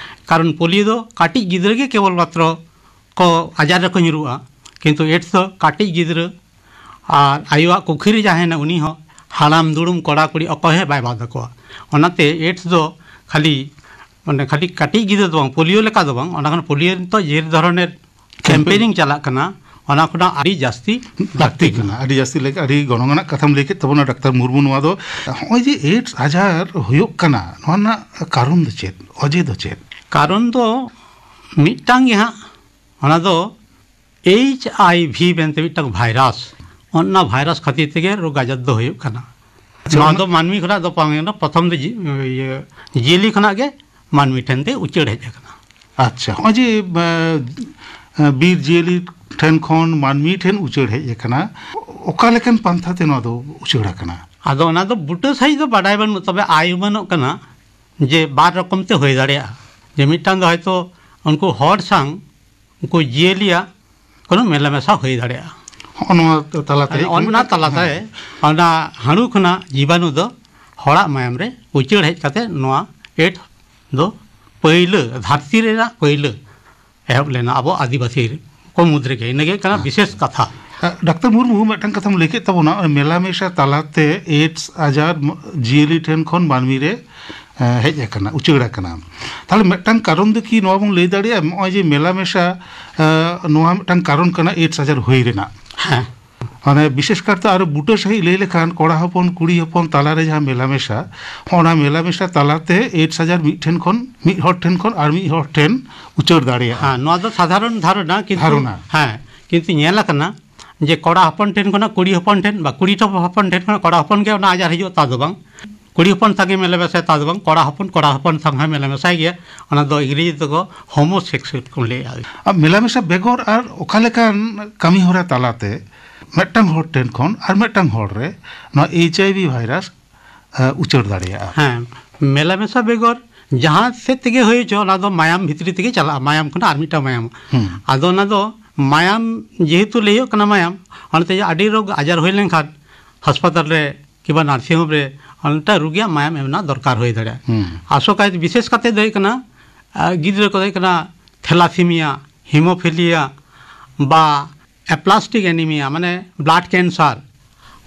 ᱠᱟᱨᱚᱱ ᱯᱳᱞᱤᱭᱳ ᱫᱚ ᱠᱟᱹᱴᱤᱡ ᱜᱤᱫᱽᱨᱟᱹ ᱜᱮ ᱠᱮᱵᱚᱞ ᱢᱟᱛᱨᱚ ᱠᱚ ᱟᱡᱟᱨ ᱨᱮᱠᱚ ᱧᱩᱨᱩᱜᱼᱟ, ᱠᱤᱱᱛᱩ AIDS ᱫᱚ ᱠᱟᱹᱴᱤᱡ ᱜᱤᱫᱽᱨᱟᱹ ᱟᱨ ᱟᱭᱳᱣᱟᱜ ᱠᱩᱠᱷᱤ ᱨᱮ ᱡᱟᱦᱟᱸᱭ ᱦᱮᱱᱟᱭ ᱩᱱᱤ ᱦᱚᱸ, ᱦᱟᱲᱟᱢ ᱫᱩᱲᱩᱢ ᱠᱚᱲᱟ ᱠᱩᱲᱤ ᱚᱠᱚᱭ ᱦᱚᱸ ᱵᱟᱭ ᱵᱟᱫ ᱟᱠᱚᱣᱟ᱾ ᱚᱱᱟᱛᱮ AIDS ᱫᱚ ᱠᱷᱟᱹᱞᱤ, ᱢᱟᱱᱮ, ᱠᱷᱟᱹᱞᱤ ᱠᱟᱹᱴᱤᱡ ᱜᱤᱫᱽᱨᱟᱹ ᱫᱚ ᱵᱟᱝ, ᱯᱳᱞᱤᱭᱳ ᱞᱮᱠᱟ ᱫᱚ ᱵᱟᱝ, ᱚᱱᱟ ᱠᱷᱚᱱ ᱯᱳᱞᱤᱭᱳ ᱱᱤᱛᱚᱜ ᱡᱮ ᱫᱷᱚᱨᱚᱱᱮᱨ ᱠᱮᱢᱯᱮᱱᱤᱝ ᱪᱟᱞᱟᱜ ᱠᱟᱱᱟ, ᱚᱱᱟ ᱠᱷᱚᱱᱟᱜ ᱟᱹᱰᱤ ᱡᱟᱹᱥᱛᱤ ᱞᱟᱹᱠᱛᱤ ᱞᱟᱹᱠᱛᱤ ᱠᱟᱱᱟ᱾ ᱠᱟᱱᱟ, ᱟᱹᱰᱤ ᱡᱟᱹᱥᱛᱤ ᱞᱟᱹᱠ-, ᱟᱹᱰᱤ ᱜᱚᱱᱚᱝ ᱟᱱᱟᱜ ᱠᱟᱛᱷᱟᱢ ᱞᱟᱹᱭ ᱠᱮᱫ ᱛᱟᱵᱚᱱᱟ ᱰᱟᱠᱛᱟᱨ ᱢᱩᱨᱢᱩ᱾ ᱱᱚᱣᱟ ᱫᱚ ᱱᱚᱜᱼᱚᱭ ᱡᱮ AIDS ᱟᱡᱟᱨ ᱦᱩᱭᱩᱜ ᱠᱟᱱᱟ, ᱱᱚᱣᱟ ᱨᱮᱱᱟᱜ ᱠᱟᱨᱚᱱ ᱫᱚ ᱪᱮᱫ, ᱚᱡᱮ ᱫᱚ ᱪᱮᱫ? ᱠᱟᱨᱚᱱ ᱫᱚ ᱢᱤᱫᱴᱟᱝ ᱜᱮ ᱦᱟᱸᱜ, ᱚᱱᱟ ᱫᱚ HIV ᱢᱮᱱᱛᱮ ᱢᱤᱫᱴᱟᱝ ᱵᱷᱟᱭᱨᱟᱥ, ᱚᱱᱟ ᱵᱷᱟᱭᱨᱟᱥ ᱠᱷᱟᱹᱛᱤᱨ ᱛᱮᱜᱮ ᱨᱳᱜᱽ ᱟᱡᱟᱨ ᱫᱚ ᱦᱩᱭᱩᱜ ᱠᱟᱱᱟ᱾ ᱟᱪᱪᱷᱟ, ᱱᱚᱣᱟ ᱚᱱᱟ ᱫᱚ ᱢᱟᱹᱱᱢᱤ ᱠᱷᱚᱱᱟᱜ ᱫᱚ ᱵᱟᱝ ᱠᱟᱱᱟ, ᱯᱨᱚᱛᱷᱚᱢ ᱫᱚ ᱡᱤ-, ᱤᱭᱟᱹ, ᱡᱤᱭᱟᱹᱞᱤ ᱠᱷᱚᱱᱟᱜ ᱜᱮ ᱢᱟᱹᱱᱢᱤ ᱴᱷᱮᱱ ᱛᱮ ᱩᱪᱟᱹᱲ ᱦᱮᱡ ᱟᱠᱟᱱᱟ᱾ ᱟᱪᱪᱷᱟ, ᱱᱚᱜᱼᱚᱭ ᱡᱮ, ᱮ, ᱮ, ᱵᱤᱨ ᱡᱤᱭᱟᱹᱞᱤ ᱴᱷᱮᱱ ᱠᱷᱚᱱ ᱢᱟᱹᱱᱢᱤ ᱴᱷᱮᱱ ᱩᱪᱟᱹᱲ ᱦᱮᱡ ᱟᱠᱟᱱᱟ, ᱚᱠᱟ ᱞᱮᱠᱟᱱ ᱯᱟᱱᱛᱷᱟ ᱛᱮ ᱱᱚᱣᱟ ᱫᱚ ᱩᱪᱟᱹᱲ ᱟᱠᱟᱱᱟ? ᱟᱫᱚ ᱚᱱᱟ ᱫᱚ ᱵᱩᱴᱟᱹ ᱥᱟᱺᱦᱤᱡ ᱫᱚ ᱵᱟᱰᱟᱭ ᱵᱟᱹᱱᱩᱜ, ᱛᱚᱵᱮ ᱟᱭ ᱩᱢᱟᱹᱱᱚᱜ ᱠᱟᱱᱟ ᱡᱮ ᱵᱟᱨ ᱨᱚᱠᱚᱢ ᱛᱮ ᱦᱩᱭ ᱫᱟᱲᱮᱭᱟᱜᱼᱟ᱾ ᱡᱮ ᱢᱤᱫᱴᱟᱝ ᱫᱚ ᱦᱚᱭᱛᱳ ᱩᱱᱠᱩ ᱦᱚᱲ ᱥᱟᱶ ᱩᱱᱠᱩ ᱡᱤᱭᱟᱹᱞᱤᱭᱟᱜ ᱠᱳᱱᱳ ᱢᱮᱞᱟᱢᱮᱥᱟ ᱦᱩᱭ ᱫᱟᱲᱮᱭᱟᱜᱼᱟ᱾ ᱦᱚᱸᱜᱼᱚ ᱱᱚᱣᱟ ᱛᱟᱞᱟᱛᱮ ᱚᱱᱟ ᱛᱟᱞᱟᱛᱮ ᱦᱮᱸ᱾ ᱚᱱᱟ ᱦᱟᱹᱬᱩ ᱠᱷᱚᱱᱟᱜ ᱡᱤᱵᱟᱱᱩ ᱫᱚ ᱦᱚᱲᱟᱜ ᱢᱟᱭᱟᱢ ᱨᱮ ᱩᱪᱟᱹᱲ ᱦᱮᱡ ᱠᱟᱛᱮ ᱱᱚᱣᱟ AIDS ᱫᱚ ᱯᱟᱹᱭᱞᱟᱹ, ᱫᱷᱟᱹᱨᱛᱤ ᱨᱮᱱᱟᱜ ᱯᱟᱹᱭᱞᱟᱹ ᱮᱦᱚᱵ ᱞᱮᱱᱟ ᱟᱵᱚ ᱟᱹᱫᱤᱵᱟᱹᱥᱤ ᱠᱚ ᱢᱩᱫᱽ ᱨᱮᱜᱮ᱾ ᱤᱱᱟᱹᱜᱮ ᱠᱟᱱᱟ ᱦᱮᱸ᱾ ᱵᱤᱥᱮᱥ ᱠᱟᱛᱷᱟ᱾ ᱦᱮᱸ, ᱰᱟᱠᱛᱟᱨ ᱢᱩᱨᱢᱩ, ᱢᱤᱫᱴᱟᱝ ᱠᱟᱛᱷᱟᱢ ᱞᱟᱹᱭ ᱠᱮᱫ ᱛᱟᱵᱚᱱᱟ, ᱚᱱᱟ ᱢᱮᱞᱟᱢᱮᱥᱟ ᱛᱟᱞᱟᱛᱮ AIDS ᱟᱡᱟᱨ ᱢ-, ᱡᱤᱭᱟᱹᱞᱤ ᱴᱷᱮᱱ ᱠᱷᱚᱱ ᱢᱟᱹᱱᱢᱤ ᱨᱮ, ᱮ, ᱦᱮᱡ ᱟᱠᱟᱱᱟ, ᱩᱪᱟᱹᱲ ᱟᱠᱟᱱᱟ᱾ ᱛᱟᱦᱞᱮ ᱢᱤᱫᱴᱟᱝ ᱠᱟᱨᱚᱱ ᱫᱚ ᱠᱤ ᱱᱚᱣᱟ ᱵᱚᱱ ᱞᱟᱹᱭ ᱫᱟᱲᱮᱭᱟᱜᱼᱟ, ᱱᱚᱜᱼᱚᱭ ᱡᱮ ᱢᱮᱞᱟᱢᱮᱥᱟ, ᱮ, ᱱᱚᱣᱟ ᱢᱤᱫᱴᱟᱝ ᱠᱟᱨᱚᱱ ᱠᱟᱱᱟ AIDS ᱟᱡᱟᱨ ᱦᱩᱭ ᱨᱮᱱᱟᱜ? ᱦᱮᱸ᱾ ᱢᱟᱱᱮ ᱵᱤᱥᱮᱥ ᱠᱟᱨᱛᱮ ᱟᱨᱚ ᱵᱩᱴᱟᱹ ᱥᱟᱺᱦᱤᱡ ᱞᱟᱹᱭ ᱞᱮᱠᱷᱟᱱ ᱠᱚᱲᱟ ᱦᱚᱯᱚᱱ ᱠᱩᱲᱤ ᱦᱚᱯᱚᱱ ᱛᱟᱞᱟᱨᱮ ᱡᱟᱦᱟᱸ ᱢᱮᱞᱟᱢᱮᱥᱟ, ᱚᱱᱟ ᱢᱮᱞᱟᱢᱮᱥᱟ ᱛᱟᱞᱟᱛᱮ AIDS ᱟᱡᱟᱨ ᱢᱤᱫ ᱴᱷᱮᱱ ᱠᱷᱚᱱ, ᱢᱤᱫ ᱦᱚᱲ ᱴᱷᱮᱱ ᱠᱷᱚᱱ ᱟᱨ ᱢᱤᱫ ᱦᱚᱲ ᱴᱷᱮᱱ ᱩᱪᱟᱹᱲ ᱫᱟᱲᱮᱭᱟᱜᱼᱟ᱾ ᱦᱮᱸ, ᱱᱚᱣᱟ ᱫᱚ ᱥᱟᱫᱷᱟᱨᱚᱱ ᱫᱷᱟᱨᱚᱱᱟ, ᱠᱤᱱᱛᱩ ᱫᱷᱟᱨᱚᱱᱟ᱾ ᱦᱮᱸ, ᱠᱤᱱᱛᱩ ᱧᱮᱞ ᱟᱠᱟᱱᱟ ᱡᱮ ᱠᱚᱲᱟ ᱦᱚᱯᱚᱱ ᱴᱷᱮᱱ ᱠᱷᱚᱱᱟᱜ ᱠᱩᱲᱤ ᱦᱚᱯᱚᱱ ᱴᱷᱮᱱ, ᱵᱟ, ᱠᱩᱲᱤ ᱦᱚᱯᱚᱱ ᱴᱷᱮᱱ ᱠᱷᱚᱱᱟᱜ ᱠᱚᱲᱟ ᱦᱚᱯᱚᱱ ᱜᱮ ᱚᱱᱟ ᱟᱡᱟᱨ ᱦᱤᱡᱩᱜᱼᱟ, ᱛᱟ ᱫᱚ ᱵᱟᱝ᱾ ᱠᱩᱲᱤ ᱦᱚᱯᱚᱱ ᱥᱟᱶ ᱜᱮ ᱢᱮᱞᱟᱢᱮᱥᱟᱭᱟ, ᱛᱟ ᱫᱚ ᱵᱟᱝ, ᱠᱚᱲᱟ ᱦᱚᱯᱚᱱ ᱠᱚᱲᱟ ᱦᱚᱯᱚᱱ ᱥᱟᱶ ᱦᱚᱸᱭ ᱢᱮᱞᱟᱢᱮᱥᱟᱭ ᱜᱮᱭᱟ᱾ ᱚᱱᱟ ᱫᱚ ᱤᱝᱨᱮᱡᱤ ᱛᱮᱠᱚ homosexual ᱠᱚ ᱞᱟᱹᱭᱟ᱾ ᱟᱨ ᱢᱮᱞᱟᱢᱮᱥᱟ ᱵᱮᱜᱚᱨ ᱟᱨ ᱚᱠᱟ ᱞᱮᱠᱟᱱ ᱠᱟᱹᱢᱤ ᱦᱚᱨᱟ ᱛᱟᱞᱟᱛᱮ ᱢᱤᱫᱴᱟᱝ ᱦᱚᱲ ᱴᱷᱮᱱ ᱠᱷᱚᱱ ᱟᱨ ᱢᱤᱫᱴᱟᱝ ᱦᱚᱲ ᱨᱮ ᱱᱚᱣᱟ HIV ᱵᱷᱟᱭᱨᱟᱥ, ᱮ, ᱩᱪᱟᱹᱲ ᱫᱟᱲᱮᱭᱟᱜᱼᱟ? ᱦᱮᱸ, ᱢᱮᱞᱟᱢᱮᱥᱟ ᱵᱮᱜᱚᱨ ᱡᱟᱦᱟᱸ ᱥᱮᱫ ᱛᱮᱜᱮ ᱦᱩᱭ ᱦᱚᱪᱚ, ᱚᱱᱟ ᱫᱚ ᱢᱟᱭᱟᱢ ᱵᱷᱤᱛᱨᱤ ᱛᱮᱜᱮ ᱪᱟᱞᱟᱜᱼᱟ, ᱢᱟᱭᱟᱢ ᱠᱷᱚᱱᱟᱜ ᱟᱨ ᱢᱤᱫᱴᱟᱝ ᱢᱟᱭᱟᱢ᱾ ᱦᱩᱸ᱾ ᱟᱫᱚ ᱚᱱᱟ ᱫᱚ ᱢᱟᱭᱟᱢ ᱡᱮᱦᱮᱛᱩ ᱞᱟᱹᱭᱚᱜ ᱠᱟᱱᱟ ᱢᱟᱭᱟᱢ, ᱚᱱᱟᱛᱮ ᱟᱹᱰᱤ ᱨᱳᱜᱽ ᱟᱡᱟᱨ ᱦᱩᱭ ᱞᱮᱱᱠᱷᱟᱱ ᱦᱟᱥᱯᱟᱛᱟᱞ ᱨᱮ ᱠᱤᱵᱟ ᱱᱟᱨᱥᱤᱝ ᱦᱳᱢ ᱨᱮ ᱚᱱᱟᱴᱟ ᱨᱩᱜᱤᱭᱟᱜ ᱢᱟᱭᱟᱢ ᱮᱢ ᱨᱮᱱᱟᱜ ᱫᱚᱨᱠᱟᱨ ᱦᱩᱭ ᱫᱟᱲᱮᱭᱟᱜᱼᱟ᱾ ᱦᱩᱸ᱾ ᱟᱥᱚᱠᱟᱭ ᱵᱤᱥᱮᱥ ᱠᱟᱛᱮ ᱫᱚ ᱦᱩᱭᱩᱜ ᱠᱟᱱᱟ, ᱟᱨ ᱜᱤᱫᱽᱨᱟᱹ ᱠᱚᱫᱚ ᱦᱩᱭᱩᱜ ᱠᱟᱱᱟ ᱛᱷᱮᱞᱟᱥᱤᱢᱤᱭᱟ, ᱦᱤᱢᱳᱯᱷᱤᱞᱤᱭᱟ ᱵᱟ ᱮᱯᱞᱟᱥᱴᱤᱠ ᱮᱱᱤᱢᱤᱭᱟ, ᱢᱟᱱᱮ ᱵᱞᱟᱰ ᱠᱮᱱᱥᱟᱨ,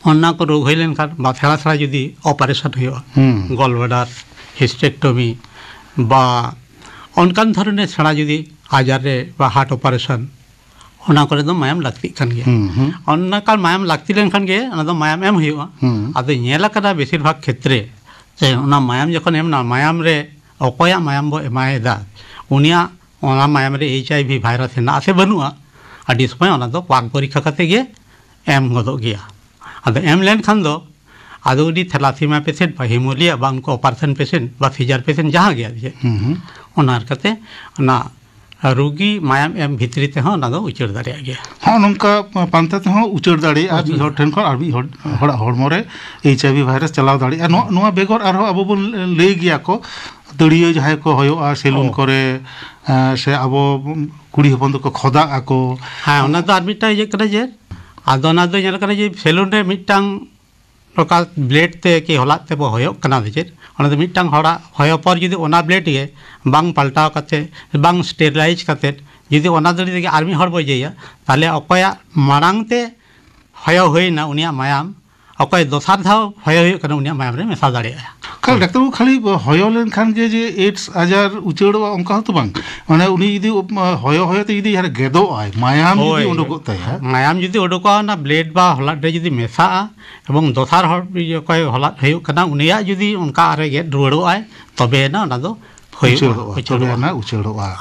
ᱚᱱᱟ ᱠᱚ ᱨᱳᱜᱽ ᱦᱩᱭ ᱞᱮᱱᱠᱷᱟᱱ ᱵᱟ ᱥᱮᱬᱟ ᱥᱮᱬᱟ ᱡᱩᱫᱤ ᱚᱯᱟᱨᱮᱥᱚᱱ ᱦᱩᱭᱩᱜᱼᱟ, ᱦᱩᱸ᱾ ᱜᱚᱞ ᱵᱞᱟᱰᱟᱨ, ᱦᱤᱥᱴᱮᱠᱴᱚᱢᱤ ᱵᱟ ᱚᱱᱠᱟᱱ ᱫᱷᱚᱨᱚᱱᱮᱨ ᱥᱮᱬᱟ ᱡᱩᱫᱤ ᱟᱡᱟᱨ ᱨᱮ ᱵᱟ ᱦᱟᱨᱴ ᱚᱯᱟᱨᱮᱥᱚᱱ, ᱚᱱᱟ ᱠᱚᱨᱮ ᱫᱚ ᱢᱟᱭᱟᱢ ᱞᱟᱹᱠᱛᱤᱜ ᱠᱟᱱ ᱜᱮᱭᱟ᱾ ᱦᱩᱸ, ᱦᱩᱸ᱾ ᱚᱱᱟ ᱠᱟᱱ ᱢᱟᱭᱟᱢ ᱞᱟᱹᱠᱛᱤ ᱞᱮᱱᱠᱷᱟᱱ ᱜᱮ ᱚᱱᱟ ᱫᱚ ᱢᱟᱭᱟᱢ ᱮᱢ ᱦᱩᱭᱩᱜᱼᱟ᱾ ᱦᱩᱸ᱾ ᱟᱫᱚ ᱧᱮᱞ ᱟᱠᱟᱱᱟ ᱵᱮᱥᱤᱨ ᱵᱷᱟᱜᱽ ᱠᱷᱮᱛᱨᱮ ᱡᱮ ᱚᱱᱟ ᱢᱟᱭᱟᱢ ᱡᱚᱠᱷᱚᱱ ᱮᱢ ᱮᱱᱟ, ᱢᱟᱭᱟᱢ ᱨᱮ ᱚᱠᱚᱭᱟᱜ ᱢᱟᱭᱟᱢ ᱵᱚ ᱮᱢᱟᱭᱮᱫᱟ, ᱩᱱᱤᱭᱟᱜ ᱚᱱᱟ ᱢᱟᱭᱟᱢ ᱨᱮ ᱮᱭᱤᱪ ᱟᱭ ᱵᱷᱤ ᱵᱷᱟᱭᱨᱟᱥ ᱦᱮᱱᱟᱜᱼᱟ ᱥᱮ ᱵᱟᱹᱱᱩᱜᱼᱟ, ᱟᱹᱰᱤ ᱥᱚᱢᱚᱭ ᱚᱱᱟ ᱫᱚ ᱯᱟᱠ ᱯᱚᱨᱤᱠᱠᱷᱟ ᱠᱟᱛᱮ ᱜᱮ ᱮᱢ ᱜᱚᱫᱚᱜ ᱜᱮᱭᱟ᱾ ᱟᱫᱚ ᱮᱢ ᱞᱮᱱᱠᱷᱟᱱ ᱫᱚ ᱟᱫᱚ ᱩᱱᱤ ᱛᱷᱮᱞᱟᱥᱤᱢᱟ ᱯᱮᱥᱮᱱᱴ ᱵᱟ ᱦᱤᱢᱳᱞᱤᱭᱟ ᱵᱟ ᱩᱱᱠᱩ ᱚᱯᱟᱨᱮᱥᱚᱱ ᱯᱮᱥᱮᱱᱴ ᱵᱟ ᱥᱤᱡᱟᱨ ᱯᱮᱥᱮᱱᱴ ᱡᱟᱦᱟᱸ ᱜᱮ ᱟᱨ ᱪᱮᱫ, ᱦᱩᱸ, ᱦᱩᱸ᱾ ᱚᱱᱟ ᱞᱮᱠᱟᱛᱮ ᱚᱱᱟ ᱨᱩᱜᱤ ᱢᱟᱭᱟᱢ ᱮᱢ ᱵᱷᱤᱛᱨᱤ ᱛᱮᱦᱚᱸ ᱚᱱᱟ ᱫᱚ ᱩᱪᱟᱹᱲ ᱫᱟᱲᱮᱭᱟᱜ ᱜᱮᱭᱟ᱾ ᱦᱚᱸᱜᱼᱚ ᱱᱚᱝᱠᱟ ᱯᱟᱱᱛᱷᱟ ᱛᱮᱦᱚᱸ ᱩᱪᱟᱹᱲ ᱫᱟᱲᱮᱭᱟᱜᱼᱟ, ᱩᱪᱟᱹᱲ᱾ ᱢᱤᱫ ᱦᱚᱲ ᱴᱷᱮᱱ ᱠᱷᱚᱱ ᱟᱨ ᱢᱤᱫ ᱦᱚᱲ, ᱦᱚᱲᱟᱜ ᱦᱚᱲᱢᱚ ᱨᱮ ᱮᱭᱤᱪ ᱟᱭ ᱵᱷᱤ ᱵᱷᱟᱭᱨᱟᱥ ᱪᱟᱞᱟᱣ ᱫᱟᱲᱮᱭᱟᱜᱼᱟ᱾ ᱱᱚᱣᱟ, ᱱᱚᱣᱟ ᱵᱮᱜᱚᱨ ᱟᱨᱦᱚᱸ ᱟᱵᱚ ᱵᱚᱱ ᱞᱟᱹᱭ ᱜᱮᱭᱟ ᱠᱚ, ᱫᱟᱹᱲᱭᱟᱹ ᱡᱟᱦᱟᱸᱭ ᱠᱚ ᱦᱚᱭᱚᱜᱼᱟ ᱥᱮᱞᱩᱱ ᱚ᱾ ᱠᱚᱨᱮ, ᱮᱸ, ᱥᱮ ᱟᱵᱚ ᱠᱩᱲᱤ ᱦᱚᱯᱚᱱ ᱫᱚᱠᱚ ᱠᱷᱚᱫᱟᱜ ᱟᱠᱚ᱾ ᱦᱮᱸ, ᱚᱱᱟ ᱫᱚ ᱟᱨ ᱢᱤᱫᱴᱟᱝ ᱤᱭᱟᱹ ᱠᱟᱱᱟ ᱡᱮ, ᱟᱫᱚ ᱚᱱᱟ ᱫᱚ ᱧᱮᱞ ᱠᱟᱱᱟ ᱡᱮ ᱥᱮᱞᱩᱱ ᱨᱮ ᱢᱤᱫᱴᱟᱝ ᱱᱚᱝᱠᱟ ᱵᱞᱮᱰ ᱛᱮ ᱠᱤ ᱦᱚᱞᱟᱫ ᱛᱮᱵᱚ ᱦᱚᱭᱚᱜ ᱠᱟᱱᱟ ᱥᱮ ᱪᱮᱫ, ᱚᱱᱟ ᱫᱚ ᱢᱤᱫᱴᱟᱝ ᱦᱚᱲᱟᱜ ᱦᱚᱭᱚ ᱯᱚᱨ ᱡᱩᱫᱤ ᱚᱱᱟ ᱵᱞᱮᱰ ᱜᱮ ᱵᱟᱝ ᱯᱟᱞᱴᱟᱣ ᱠᱟᱛᱮ, ᱵᱟᱝ ᱥᱴᱮᱨᱤᱞᱟᱭᱤᱡᱽ ᱠᱟᱛᱮ, ᱡᱩᱫᱤ ᱚᱱᱟ ᱫᱟᱲᱮ ᱛᱮᱜᱮ ᱟᱨ ᱢᱤᱫ ᱦᱚᱲ ᱵᱚ ᱤᱭᱟᱹᱭᱟ, ᱛᱟᱦᱚᱞᱮ ᱚᱠᱚᱭᱟᱜ ᱢᱟᱲᱟᱝ ᱛᱮ ᱦᱚᱭᱚ ᱦᱩᱭᱱᱟ ᱩᱱᱤᱭᱟᱜ ᱢᱟᱭᱟᱢ, ᱚᱠᱚᱭ ᱫᱚᱥᱟᱨ ᱫᱷᱟᱣ ᱦᱚᱭᱚ ᱦᱩᱭᱩᱜ ᱠᱟᱱᱟ ᱩᱱᱤᱭᱟᱜ ᱢᱟᱭᱟᱢ ᱨᱮ ᱢᱮᱥᱟ ᱫᱟᱲᱮᱭᱟᱜᱼᱟ᱾ ᱠᱷᱟᱹᱞᱤ ᱰᱟᱠᱛᱟᱨ ᱵᱟᱹᱵᱩ, ᱠᱷᱟᱹᱞᱤ ᱦᱚᱭᱚ ᱞᱮᱱᱠᱷᱟᱱ ᱜᱮ ᱡᱮ ᱮᱰᱥ ᱟᱡᱟᱨ ᱩᱪᱟᱹᱲᱚᱜᱼᱟ ᱚᱱᱠᱟ ᱦᱚᱸᱛᱚ ᱵᱟᱝ᱾ ᱢᱟᱱᱮ ᱩᱱᱤ ᱡᱩᱫᱤ ᱦᱚᱭᱚ ᱦᱚᱭᱚ ᱛᱮ ᱡᱩᱫᱤ ᱡᱟᱦᱟᱸ ᱨᱮ ᱜᱮᱫᱚᱜ ᱟᱭ, ᱢᱟᱭᱟᱢ ᱡᱩᱫᱤ ᱦᱳᱭ᱾ ᱩᱰᱩᱠᱚᱜ ᱛᱟᱭᱟ᱾ ᱢᱟᱭᱟᱢ ᱡᱩᱫᱤ ᱩᱰᱩᱠᱚᱜᱼᱟ, ᱚᱱᱟ ᱵᱞᱮᱰ ᱵᱟ ᱦᱚᱞᱟᱫ ᱨᱮ ᱡᱩᱫᱤ ᱢᱮᱥᱟᱜᱼᱟ ᱮᱵᱚᱝ ᱫᱚᱥᱟᱨ ᱦᱚᱲ ᱚᱠᱚᱭ ᱦᱚᱞᱟᱫ ᱦᱩᱭᱩᱜ ᱠᱟᱱᱟ ᱩᱱᱤᱭᱟᱜ ᱡᱩᱫᱤ ᱚᱱᱠᱟ ᱟᱨᱮ ᱜᱮᱫ ᱨᱩᱣᱟᱹᱲᱚᱜᱼᱟᱭ, ᱛᱚᱵᱮ ᱮᱱᱟ ᱚᱱᱟ ᱫᱚ ᱦᱩᱭᱩᱜᱼᱟ, ᱩᱪᱟᱹᱲᱚᱜᱼᱟ, ᱛᱚᱵᱮ ᱩᱪᱟᱹᱲᱚᱜᱼᱟ᱾ ᱟᱱᱟ ᱩᱪᱟᱹᱲᱚᱜᱼᱟ᱾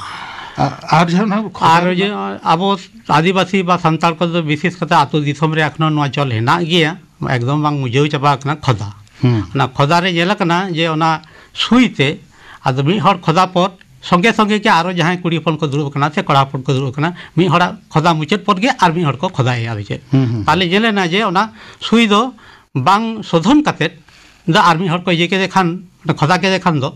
ᱟ-, ᱟᱨ ᱡᱟᱦᱟᱸ ᱚᱱᱟ ᱠᱷᱚᱥᱟ ᱟᱨ ᱡᱮ ᱨᱮᱱᱟᱜ ᱟᱵᱚ ᱟᱹᱫᱤᱵᱟᱹᱥᱤ ᱵᱟ ᱥᱟᱱᱛᱟᱲ ᱠᱚᱫᱚ ᱵᱤᱥᱮᱥ ᱠᱟᱛᱮ ᱟᱹᱛᱩ ᱫᱤᱥᱚᱢ ᱨᱮ ᱮᱠᱷᱚᱱᱳ ᱱᱚᱣᱟ ᱪᱚᱞ ᱦᱮᱱᱟᱜ ᱜᱮᱭᱟ, ᱮᱠᱫᱚᱢ ᱵᱟᱝ ᱢᱩᱡᱷᱟᱹᱣ ᱪᱟᱵᱟ ᱟᱠᱟᱱᱟ ᱠᱷᱚᱫᱟ᱾ ᱦᱩᱸ᱾ ᱚᱱᱟ ᱠᱷᱚᱫᱟ ᱨᱮ ᱧᱮᱞ ᱟᱠᱟᱱᱟ ᱡᱮ ᱚᱱᱟ ᱥᱩᱭ ᱛᱮ ᱟᱫᱚ ᱢᱤᱫ ᱦᱚᱲ ᱠᱷᱚᱫᱟ ᱯᱚᱨ ᱥᱚᱸᱜᱮ ᱥᱚᱸᱜᱮ ᱜᱮ ᱟᱨᱚ ᱡᱟᱦᱟᱸᱭ ᱠᱩᱲᱤ ᱦᱚᱯᱚᱱ ᱠᱚ ᱫᱩᱲᱩᱵ ᱟᱠᱟᱱᱟ ᱥᱮ ᱠᱚᱲᱟ ᱦᱚᱯᱚᱱ ᱠᱚ ᱫᱩᱲᱩᱵ ᱟᱠᱟᱱᱟ, ᱢᱤᱫ ᱦᱚᱲᱟᱜ ᱠᱷᱚᱫᱟ ᱢᱩᱪᱟᱹᱫ ᱯᱚᱨ ᱜᱮ ᱟᱨ ᱢᱤᱫ ᱦᱚᱲ ᱠᱚ ᱠᱷᱚᱫᱟᱭᱮᱭᱟ ᱟᱫᱚ ᱪᱮᱫ᱾ ᱦᱩᱸ, ᱦᱩᱸ᱾ ᱛᱟᱦᱞᱮ ᱧᱮᱞ ᱮᱱᱟ ᱡᱮ ᱚᱱᱟ ᱥᱩᱭ ᱫᱚ ᱵᱟᱝ ᱥᱳᱫᱷᱚᱱ ᱠᱟᱛᱮᱫ ᱫᱚ ᱟᱨ ᱢᱤᱫ ᱦᱚᱲ ᱠᱚ ᱤᱭᱟᱹ ᱠᱮᱫᱮ ᱠᱷᱟᱱ, ᱠᱷᱚᱫᱟ ᱠᱮᱫᱮ ᱠᱷᱟᱱ ᱫᱚ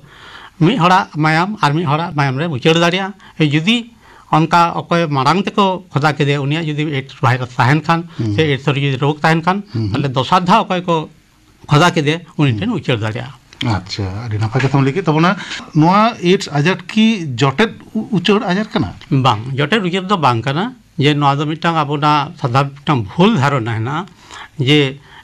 ᱢᱤᱫ ᱦᱚᱲᱟᱜ ᱢᱟᱭᱟᱢ ᱟᱨ ᱢᱤᱫ ᱦᱚᱲᱟᱜ ᱢᱟᱭᱟᱢ ᱨᱮ ᱩᱪᱟᱹᱲ ᱫᱟᱲᱮᱭᱟᱜᱼᱟ᱾ ᱡᱩᱫᱤ ᱚᱱᱠᱟ ᱚᱠᱚᱭ ᱢᱟᱲᱟᱝ ᱛᱮᱠᱚ ᱠᱷᱚᱫᱟ ᱠᱮᱫᱮᱭᱟ, ᱩᱱᱤᱭᱟᱜ ᱡᱩᱫᱤ AIDS virus ᱛᱟᱦᱮᱱ ᱠᱷᱟᱱ ᱦᱩᱸ᱾ ᱥᱮ AIDS ᱨᱮ ᱡᱩᱫᱤ ᱨᱳᱜᱽ ᱛᱟᱦᱮᱱ ᱠᱷᱟᱱ, ᱦᱩᱸ᱾ ᱛᱟᱦᱚᱞᱮ ᱫᱚᱥᱟᱨ ᱫᱷᱟᱣ ᱚᱠᱚᱭ ᱠᱚ ᱠᱷᱚᱫᱟ ᱠᱮᱫᱮᱭᱟ, ᱩᱱᱤ ᱦᱩᱸ᱾ ᱴᱷᱮᱱ ᱩᱪᱟᱹᱲ ᱫᱟᱲᱮᱭᱟᱜᱼᱟ᱾ ᱟᱪᱪᱷᱟ, ᱟᱹᱰᱤ ᱱᱟᱯᱟᱭ ᱠᱟᱛᱷᱟᱢ ᱞᱟᱹᱭ ᱠᱮᱫ ᱛᱟᱵᱚᱱᱟ᱾ ᱱᱚᱣᱟ AIDS ᱟᱡᱟᱨ ᱠᱤ ᱡᱚᱴᱮᱫ ᱩ-, ᱩᱪᱟᱹᱲ ᱟᱡᱟᱨ ᱠᱟᱱᱟ? ᱵᱟᱝ, ᱡᱚᱴᱮᱫ ᱩᱪᱟᱹᱲ ᱫᱚ ᱵᱟᱝ ᱠᱟᱱᱟ᱾ ᱡᱮ ᱱᱚᱣᱟ ᱫᱚ ᱢᱤᱫᱴᱟᱝ ᱟᱵᱚᱱᱟᱜ ᱥᱟᱫᱷᱟᱨᱚᱱ ᱢᱤᱫᱴᱟᱝ ᱵᱷᱩᱞ ᱫᱷᱟᱨᱚᱱᱟ ᱦᱮᱱᱟᱜᱼᱟ, ᱡᱮ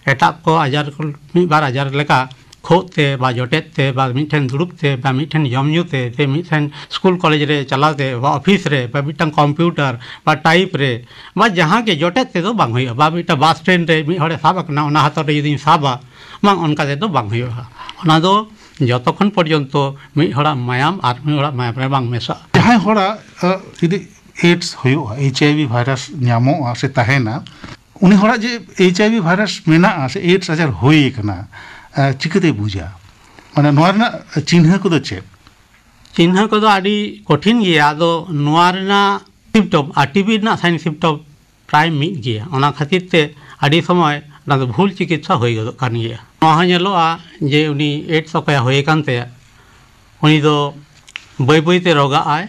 ᱮᱴᱟᱜ ᱠᱚ ᱟᱡᱟᱨ ᱠᱚ, ᱢᱤᱫ ᱵᱟᱨ ᱟᱡᱟᱨ ᱞᱮᱠᱟ ᱠᱷᱳᱜ ᱛᱮ ᱵᱟ ᱡᱚᱴᱮᱫ ᱛᱮ ᱵᱟ ᱢᱤᱫᱴᱷᱮᱱ ᱫᱩᱲᱩᱵ ᱛᱮ ᱵᱟ ᱢᱤᱫᱴᱷᱮᱱ ᱡᱚᱢ ᱧᱩ ᱛᱮ ᱥᱮ ᱢᱤᱫᱴᱷᱮᱱ ᱥᱠᱩᱞ ᱠᱚᱞᱮᱡᱽ ᱨᱮ ᱪᱟᱞᱟᱣ ᱛᱮ ᱵᱟ ᱚᱯᱷᱤᱥ ᱨᱮ ᱵᱟ ᱢᱤᱫᱴᱟᱝ ᱠᱚᱢᱯᱤᱭᱩᱴᱟᱨ ᱵᱟ ᱴᱟᱭᱤᱯ ᱨᱮ ᱵᱟ ᱡᱟᱦᱟᱸ ᱜᱮ ᱡᱚᱴᱮᱫ ᱛᱮᱫᱚ ᱵᱟᱝ ᱦᱩᱭᱩᱜᱼᱟ, ᱵᱟ ᱢᱤᱫᱴᱟᱝ ᱵᱟᱥ ᱴᱨᱮᱱ ᱨᱮ ᱢᱤᱫ ᱦᱚᱲᱮ ᱥᱟᱵ ᱟᱠᱟᱱᱟ, ᱚᱱᱟ ᱦᱟᱛᱟᱣ ᱨᱮ ᱡᱩᱫᱤᱧ ᱥᱟᱵᱟ, ᱵᱟᱝ, ᱚᱱᱠᱟ ᱛᱮᱫᱚ ᱵᱟᱝ ᱦᱩᱭᱩᱜᱼᱟ᱾ ᱚᱱᱟ ᱫᱚ ᱡᱚᱛᱚ ᱠᱷᱚᱱ ᱯᱚᱨᱡᱚᱱᱛᱚ ᱢᱤᱫ ᱦᱚᱲᱟᱜ ᱢᱟᱭᱟᱢ ᱟᱨ ᱢᱤᱫ ᱦᱚᱲᱟᱜ ᱢᱟᱭᱟᱢ ᱨᱮ ᱵᱟᱝ ᱢᱮᱥᱟᱜᱼᱟ᱾ ᱡᱟᱦᱟᱸᱭ ᱦᱚᱲᱟᱜ ᱡᱩᱫᱤ AIDS ᱦᱩᱭᱩᱜᱼᱟ, HIV ᱵᱷᱟᱭᱨᱟᱥ ᱧᱟᱢᱚᱜᱼᱟ ᱥᱮ ᱛᱟᱦᱮᱱᱟ, ᱩᱱᱤ ᱦᱚᱲᱟᱜ ᱡᱮ HIV ᱵᱷᱟᱭᱨᱟᱥ ᱢᱮᱱᱟᱜᱼᱟ ᱥᱮ AIDS ᱟᱡᱟᱨ ᱦᱩᱭ ᱟᱠᱟᱱᱟ, ᱪᱤᱠᱟᱹᱛᱮᱭ ᱵᱩᱡᱟ? ᱢᱟᱱᱮ ᱱᱚᱣᱟ ᱨᱮᱱᱟᱜ ᱪᱤᱱᱦᱟᱹ ᱠᱚᱫᱚ ᱪᱮᱫ? ᱪᱤᱱᱦᱟᱹ ᱠᱚᱫᱚ ᱟᱹᱰᱤ ᱠᱚᱴᱷᱤᱱ ᱜᱮᱭᱟ᱾ ᱟᱫᱚ ᱱᱚᱣᱟ ᱨᱮᱱᱟᱜ ᱥᱤᱢᱴᱚᱢ ᱟᱨ ᱴᱤᱵᱤ ᱨᱮᱱᱟᱜ ᱥᱟᱭᱤᱱ ᱥᱤᱢᱴᱚᱢ ᱯᱨᱟᱭ ᱢᱤᱫ ᱜᱮᱭᱟ᱾ ᱚᱱᱟ ᱠᱷᱟᱹᱛᱤᱨ ᱛᱮ ᱟᱹᱰᱤ ᱥᱚᱢᱚᱭ ᱚᱱᱟ ᱫᱚ ᱵᱷᱩᱞ ᱪᱤᱠᱤᱛᱥᱟ ᱦᱩᱭ ᱜᱚᱫᱚᱜ ᱠᱟᱱ ᱜᱮᱭᱟ᱾ ᱱᱚᱣᱟ ᱦᱚᱸ ᱧᱮᱞᱚᱜᱼᱟ ᱡᱮ ᱩᱱᱤ AIDS ᱚᱠᱚᱭᱟᱜ ᱦᱩᱭ ᱟᱠᱟᱱ ᱛᱟᱭᱟ, ᱩᱱᱤ ᱫᱚ ᱵᱟᱹᱭ ᱵᱟᱹᱭ ᱛᱮ ᱨᱳᱜᱟᱜ ᱟᱭ,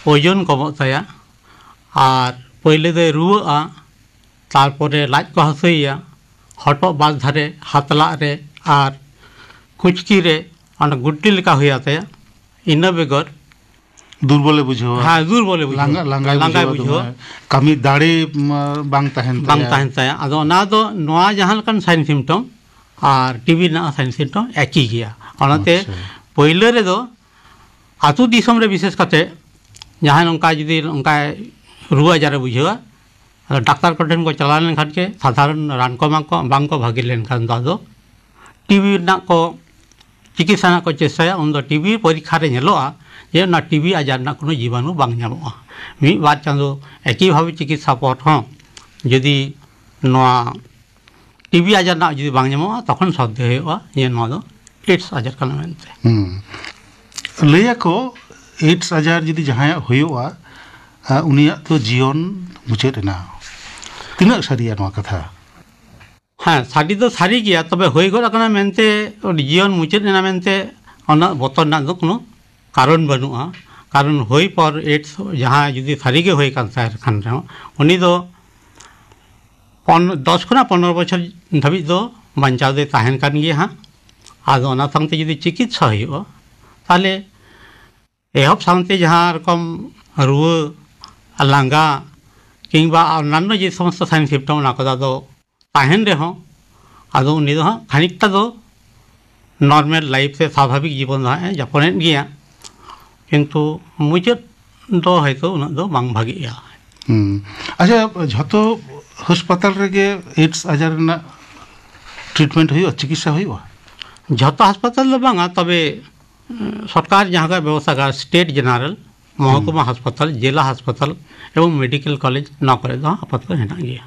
ᱳᱡᱚᱱ ᱠᱚᱢᱚᱜ ᱛᱟᱭᱟ, ᱟᱨ ᱯᱳᱭᱞᱳ ᱫᱚᱭ ᱨᱩᱣᱟᱹᱜᱼᱟ, ᱛᱟᱨᱯᱚᱨᱮ ᱞᱟᱡ ᱠᱚ ᱦᱟᱹᱥᱩᱭᱮᱭᱟ, ᱦᱚᱴᱚᱜ ᱵᱟᱨ ᱫᱷᱟᱨᱮ, ᱦᱟᱛᱞᱟᱜ ᱨᱮ ᱟᱨ ᱠᱩᱪᱠᱤ ᱨᱮ ᱚᱱᱟ ᱜᱩᱴᱞᱤ ᱞᱮᱠᱟ ᱦᱩᱭ ᱟᱛᱟᱭᱟ᱾ ᱤᱱᱟᱹ ᱵᱮᱜᱚᱨ ᱫᱩᱨᱵᱚᱞᱮ ᱵᱩᱡᱷᱟᱹᱣᱟ᱾ ᱦᱮᱸ, ᱫᱩᱨᱵᱚᱞᱮ ᱵᱩᱡᱷᱟᱹᱣᱟ᱾ ᱞᱟᱸᱜᱟ, ᱞᱟᱸᱜᱟᱭ ᱞᱟᱸᱜᱟᱭ ᱵᱩᱡᱷᱟᱹᱣᱟ ᱵᱩᱡᱷᱟᱹᱣᱟ᱾ ᱫᱚᱢᱮ᱾ ᱠᱟᱹᱢᱤ ᱫᱟᱲᱮ, ᱢᱟ, ᱵᱟᱝ ᱛᱟᱦᱮᱱ ᱵᱟᱝ ᱛᱟᱭᱟ᱾ ᱛᱟᱦᱮᱱ ᱛᱟᱭᱟ᱾ ᱟᱫᱚ ᱚᱱᱟ ᱫᱚ ᱱᱚᱣᱟ ᱡᱟᱦᱟᱸ ᱞᱮᱠᱟᱱ ᱥᱟᱭᱤᱱ ᱥᱤᱢᱴᱚᱢ ᱟᱨ ᱴᱤᱵᱤ ᱨᱮᱱᱟᱜ ᱥᱟᱭᱤᱱ ᱥᱤᱢᱴᱚᱢ ᱮᱠᱤ ᱜᱮᱭᱟ᱾ ᱚᱱᱟᱛᱮ ᱟᱪᱪᱷᱟ᱾ ᱯᱳᱭᱞᱳ ᱨᱮᱫᱚ ᱟᱹᱛᱩ ᱫᱤᱥᱚᱢ ᱨᱮ ᱵᱤᱥᱮᱥ ᱠᱟᱛᱮ ᱡᱟᱦᱟᱸᱭ ᱱᱚᱝᱠᱟ ᱡᱩᱫᱤ ᱚᱱᱠᱟ ᱨᱩᱣᱟᱹ ᱟᱡᱟᱨᱮ ᱵᱩᱡᱷᱟᱹᱣᱟ, ᱟᱫᱚ ᱰᱟᱠᱛᱟᱨ ᱠᱚᱴᱷᱮᱱ ᱠᱚ ᱪᱟᱞᱟᱣ ᱞᱮᱱᱠᱷᱟᱱ ᱜᱮ ᱥᱟᱫᱷᱟᱨᱚᱱ ᱨᱟᱱ ᱠᱚ ᱮᱢᱟ ᱠᱚᱣᱟ, ᱵᱟᱝ ᱠᱚ ᱵᱷᱟᱜᱮ ᱞᱮᱱᱠᱷᱟᱱ ᱫᱚ ᱟᱫᱚ ᱴᱤᱵᱤ ᱨᱮᱱᱟᱜ ᱠᱚ ᱪᱤᱠᱤᱛᱥᱟ ᱨᱮᱱᱟᱜ ᱠᱚ ᱪᱮᱥᱴᱟᱭᱟ᱾ ᱩᱱᱫᱚ ᱴᱤᱵᱤ ᱯᱚᱨᱤᱠᱠᱷᱟ ᱨᱮ ᱧᱮᱞᱚᱜᱼᱟ ᱡᱮ ᱚᱱᱟ ᱴᱤᱵᱤ ᱟᱡᱟᱨ ᱨᱮᱱᱟᱜ ᱠᱳᱱᱳ ᱡᱤᱵᱟᱱᱩ ᱵᱟᱝ ᱧᱟᱢᱚᱜᱼᱟ᱾ ᱢᱤᱫ ᱵᱟᱨ ᱪᱟᱸᱫᱚ ᱮᱠᱤ ᱵᱷᱟᱵᱮ ᱪᱤᱠᱤᱛᱥᱟ ᱯᱚᱨ ᱦᱚᱸ ᱡᱩᱫᱤ ᱱᱚᱣᱟ ᱴᱤᱵᱤ ᱟᱡᱟᱨ ᱨᱮᱱᱟᱜ ᱡᱩᱫᱤ ᱵᱟᱝ ᱧᱟᱢᱚᱜᱼᱟ, ᱛᱚᱠᱷᱚᱱ ᱥᱚᱱᱫᱮᱦ ᱦᱩᱭᱩᱜᱼᱟ ᱡᱮ ᱱᱚᱣᱟ ᱫᱚ AIDS ᱟᱡᱟᱨ ᱠᱟᱱᱟ ᱢᱮᱱᱛᱮ᱾ ᱦᱩᱸ᱾ ᱞᱟᱹᱭᱟᱠᱚ AIDS ᱟᱡᱟᱨ ᱡᱩᱫᱤ ᱡᱟᱦᱟᱸᱭᱟᱜ ᱦᱩᱭᱩᱜᱼᱟ, ᱟ, ᱩᱱᱤᱭᱟᱜ ᱫᱚ ᱡᱤᱭᱚᱱ ᱢᱩᱪᱟᱹᱫ ᱮᱱᱟ᱾ ᱛᱤᱱᱟᱹᱜ ᱥᱟᱹᱨᱤᱭᱟ ᱱᱚᱣᱟ ᱠᱟᱛᱷᱟ? ᱦᱮᱸ, ᱥᱟᱹᱨᱤ ᱫᱚ ᱥᱟᱹᱨᱤ ᱜᱮᱭᱟ, ᱛᱚᱵᱮ ᱦᱩᱭ ᱜᱚᱫ ᱟᱠᱟᱱᱟ ᱢᱮᱱᱛᱮ ᱡᱤᱭᱚᱱ ᱢᱩᱪᱟᱹᱫ ᱮᱱᱟ ᱢᱮᱱᱛᱮ ᱩᱱᱟᱹᱜ ᱵᱚᱛᱚᱨ ᱨᱮᱱᱟᱜ ᱫᱚ ᱠᱳᱱᱳ ᱠᱟᱨᱚᱱ ᱵᱟᱹᱱᱩᱜᱼᱟ᱾ ᱠᱟᱨᱚᱱ ᱦᱩᱭ ᱯᱚᱨ ᱮᱰᱥ ᱡᱟᱦᱟᱸ ᱡᱩᱫᱤ ᱥᱟᱹᱨᱤᱜᱮ ᱦᱩᱭ ᱠᱟᱱ ᱛᱟᱭ ᱠᱷᱟᱱ ᱨᱮᱦᱚᱸ, ᱩᱱᱤ ᱫᱚ ᱯᱚᱱ- ᱫᱚᱥ ᱠᱷᱚᱱᱟᱜ ᱯᱚᱱᱨᱚ ᱵᱚᱪᱷᱚᱨ ᱫᱷᱟᱹᱵᱤᱡ ᱫᱚ ᱵᱟᱧᱪᱟᱣ ᱫᱚᱭ ᱛᱟᱦᱮᱱ ᱠᱟᱱ ᱜᱮᱭᱟ ᱦᱟᱸᱜ᱾ ᱟᱫᱚ ᱚᱱᱟ ᱥᱟᱶᱛᱮ ᱡᱩᱫᱤ ᱪᱤᱠᱤᱛᱥᱟ ᱦᱩᱭᱩᱜᱼᱟ, ᱛᱟᱦᱚᱞᱮ ᱮᱦᱚᱵ ᱥᱟᱶᱛᱮ ᱡᱟᱦᱟᱸ ᱨᱚᱠᱚᱢ ᱨᱩᱣᱟᱹ, ᱞᱟᱸᱜᱟ ᱠᱤᱝᱵᱟ ᱚᱱᱱᱟᱱᱱᱚ ᱡᱮ ᱥᱚᱢᱚᱥᱛᱚ ᱥᱟᱭᱤᱱ ᱥᱤᱢᱯᱴᱚᱢ, ᱚᱱᱟ ᱠᱚᱫᱚ ᱟᱫᱚ ᱛᱟᱦᱮᱱ ᱨᱮᱦᱚᱸ, ᱟᱫᱚ ᱩᱱᱤ ᱫᱚ ᱦᱟᱸᱜ ᱠᱷᱟᱹᱱᱤᱠᱴᱟ ᱫᱚ ᱱᱚᱨᱢᱟᱞ ᱞᱟᱭᱤᱯᱷ ᱥᱮ ᱥᱟᱵᱷᱟᱵᱤᱠ ᱡᱤᱵᱚᱱ ᱫᱚ ᱦᱟᱸᱜ ᱮ ᱡᱟᱯᱚᱱᱮᱫ ᱜᱮᱭᱟ᱾ ᱠᱤᱱᱛᱩ ᱢᱩᱪᱟᱹᱫ ᱫᱚ ᱦᱚᱭᱛᱳ ᱩᱱᱟᱹᱜ ᱫᱚ ᱵᱟᱝ ᱵᱷᱟᱜᱮᱜᱼᱟ᱾ ᱦᱩᱸ᱾ ᱟᱪᱪᱷᱟ, ᱡᱷᱚᱛᱚ ᱦᱟᱥᱯᱟᱛᱟᱞ ᱨᱮᱜᱮ ᱮᱰᱥ ᱟᱡᱟᱨ ᱨᱮᱱᱟᱜ ᱴᱨᱤᱴᱢᱮᱱᱴ ᱦᱩᱭᱩᱜᱼᱟ, ᱪᱤᱠᱤᱛᱥᱟ ᱦᱩᱭᱩᱜᱼᱟ? ᱡᱷᱚᱛᱚ ᱦᱟᱥᱯᱟᱛᱟᱞ ᱫᱚ ᱵᱟᱝᱟ, ᱛᱚᱵᱮ ᱩᱸ, ᱥᱚᱨᱠᱟᱨ ᱡᱟᱦᱟᱸ ᱠᱚ ᱵᱮᱵᱚᱥᱛᱷᱟ ᱟᱠᱟᱫᱟ, ᱥᱴᱮᱴ ᱡᱮᱱᱟᱨᱟᱞ, ᱢᱚᱦᱚᱠᱩᱢᱟ ᱦᱟᱥᱯᱟᱛᱟᱞ, ᱡᱮᱞᱟ ᱦᱟᱥᱯᱟᱛᱟᱞ ᱮᱵᱚᱝ ᱢᱮᱰᱤᱠᱮᱞ ᱠᱚᱞᱮᱡᱽ, ᱱᱚᱣᱟ ᱠᱚᱨᱮ ᱫᱚ ᱟᱯᱟᱛᱚᱛᱚ ᱦᱮᱱᱟᱜ ᱜᱮᱭᱟ᱾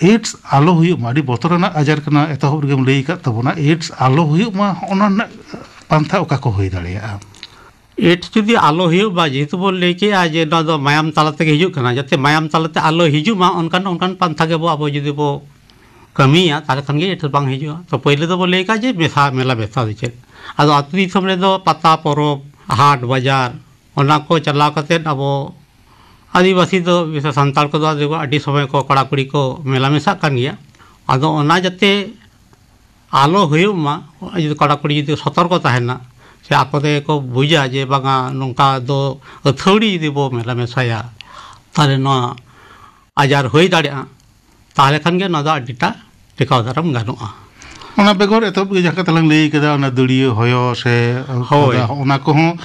ᱮᱰᱥ ᱟᱞᱚ ᱦᱩᱭᱩᱜ ᱢᱟ, ᱟᱹᱰᱤ ᱵᱚᱛᱚᱨᱟᱱᱟᱜ ᱟᱡᱟᱨ ᱠᱟᱱᱟ, ᱮᱛᱚᱦᱚᱵ ᱨᱮᱜᱮᱢ ᱞᱟᱹᱭ ᱟᱠᱟᱫ ᱛᱟᱵᱚᱱᱟ᱾ ᱮᱰᱥ ᱟᱞᱚ ᱦᱩᱭᱩᱜ ᱢᱟ, ᱚᱱᱟ ᱨᱮᱱᱟᱜ ᱯᱟᱱᱛᱷᱟ ᱚᱠᱟ ᱠᱚ ᱦᱩᱭ ᱫᱟᱲᱮᱭᱟᱜᱼᱟ? ᱮᱰᱥ ᱡᱩᱫᱤ ᱟᱞᱚ ᱦᱩᱭᱩᱜ ᱢᱟ, ᱡᱮᱦᱮᱛᱩ ᱵᱚᱱ ᱞᱟᱹᱭ ᱠᱮᱜᱼᱟ ᱡᱮ ᱱᱚᱣᱟ ᱫᱚ ᱢᱟᱭᱟᱢ ᱛᱟᱞᱟ ᱛᱮᱜᱮ ᱦᱤᱡᱩᱜ ᱠᱟᱱᱟ, ᱡᱟᱛᱮ ᱢᱟᱭᱟᱢ ᱛᱟᱞᱟᱛᱮ ᱟᱞᱚ ᱦᱤᱡᱩᱜ ᱢᱟ, ᱚᱱᱠᱟᱱ ᱚᱱᱠᱟᱱ ᱯᱟᱱᱛᱷᱟ ᱜᱮᱵᱚ ᱟᱵᱚ ᱡᱩᱫᱤ ᱵᱚ ᱠᱟᱹᱢᱤᱭᱟ, ᱛᱟᱦᱚᱞᱮ ᱠᱷᱟᱱ ᱜᱮ ᱮᱰᱥ ᱵᱟᱝ ᱦᱤᱡᱩᱜᱼᱟ᱾ ᱛᱚ, ᱯᱳᱭᱞᱳ ᱫᱚᱵᱚ ᱞᱟᱹᱭ ᱠᱟᱜᱼᱟ ᱡᱮ ᱢᱮᱥᱟ ᱢᱮᱞᱟ ᱢᱮᱥᱟ ᱫᱚ ᱪᱮᱫ᱾ ᱟᱫᱚ ᱟᱹᱛᱩ ᱫᱤᱥᱚᱢ ᱨᱮᱫᱚ ᱯᱟᱛᱟ ᱯᱚᱨᱚᱵᱽ, ᱦᱟᱴ ᱵᱟᱡᱟᱨ, ᱚᱱᱟ ᱠᱚ ᱪᱟᱞᱟᱣ ᱠᱟᱛᱮᱫ ᱟᱵᱚ ᱟᱹᱫᱤᱵᱟᱹᱥᱤ ᱫᱚ, ᱵᱤᱥᱮᱥ ᱥᱟᱱᱛᱟᱲ ᱠᱚᱫᱚ ᱟᱹᱰᱤ ᱥᱚᱢᱚᱭ ᱠᱚ ᱠᱚᱲᱟ ᱠᱩᱲᱤ ᱠᱚ ᱢᱮᱞᱟ ᱢᱮᱥᱟᱜ ᱠᱟᱱ ᱜᱮᱭᱟ᱾ ᱟᱫᱚ ᱚᱱᱟ ᱡᱟᱛᱮ ᱟᱞᱚ ᱦᱩᱭᱩᱜ ᱢᱟ, ᱡᱩᱫᱤ ᱠᱚᱲᱟ ᱠᱩᱲᱤ ᱡᱩᱫᱤ ᱥᱚᱛᱚᱨᱠᱚ ᱛᱟᱦᱮᱱᱟ, ᱥᱮ ᱟᱠᱚ ᱛᱮᱜᱮ ᱠᱚ ᱵᱩᱡᱟ ᱡᱮ ᱵᱟᱝᱟ, ᱱᱚᱝᱠᱟ ᱫᱚ ᱟᱹᱛᱷᱟᱹᱣᱲᱤ ᱡᱩᱫᱤ ᱵᱚ ᱢᱮᱞᱟ ᱢᱮᱥᱟᱭᱟ, ᱛᱟᱦᱚᱞᱮ ᱱᱚᱣᱟ ᱟᱡᱟᱨ ᱦᱩᱭ ᱫᱟᱲᱮᱭᱟᱜᱼᱟ, ᱛᱟᱦᱚᱞᱮ ᱠᱷᱟᱱ ᱜᱮ ᱱᱚᱣᱟ ᱫᱚ ᱟᱹᱰᱤᱴᱟ ᱴᱮᱠᱟᱣ ᱫᱟᱨᱟᱢ ᱜᱟᱱᱚᱜᱼᱟ᱾ ᱚᱱᱟ ᱵᱮᱜᱚᱨ ᱮᱛᱚᱦᱚᱵ ᱜᱮ ᱡᱟᱦᱟᱸ ᱠᱟᱛᱷᱟ ᱞᱟᱝ ᱞᱟᱹᱭ ᱠᱟᱫᱟ, ᱚᱱᱟ ᱫᱟᱹᱲᱭᱟᱹ ᱦᱚᱭᱚ ᱥᱮ ᱦᱳᱭ᱾ ᱚᱱᱟ ᱠᱚᱦᱚᱸ,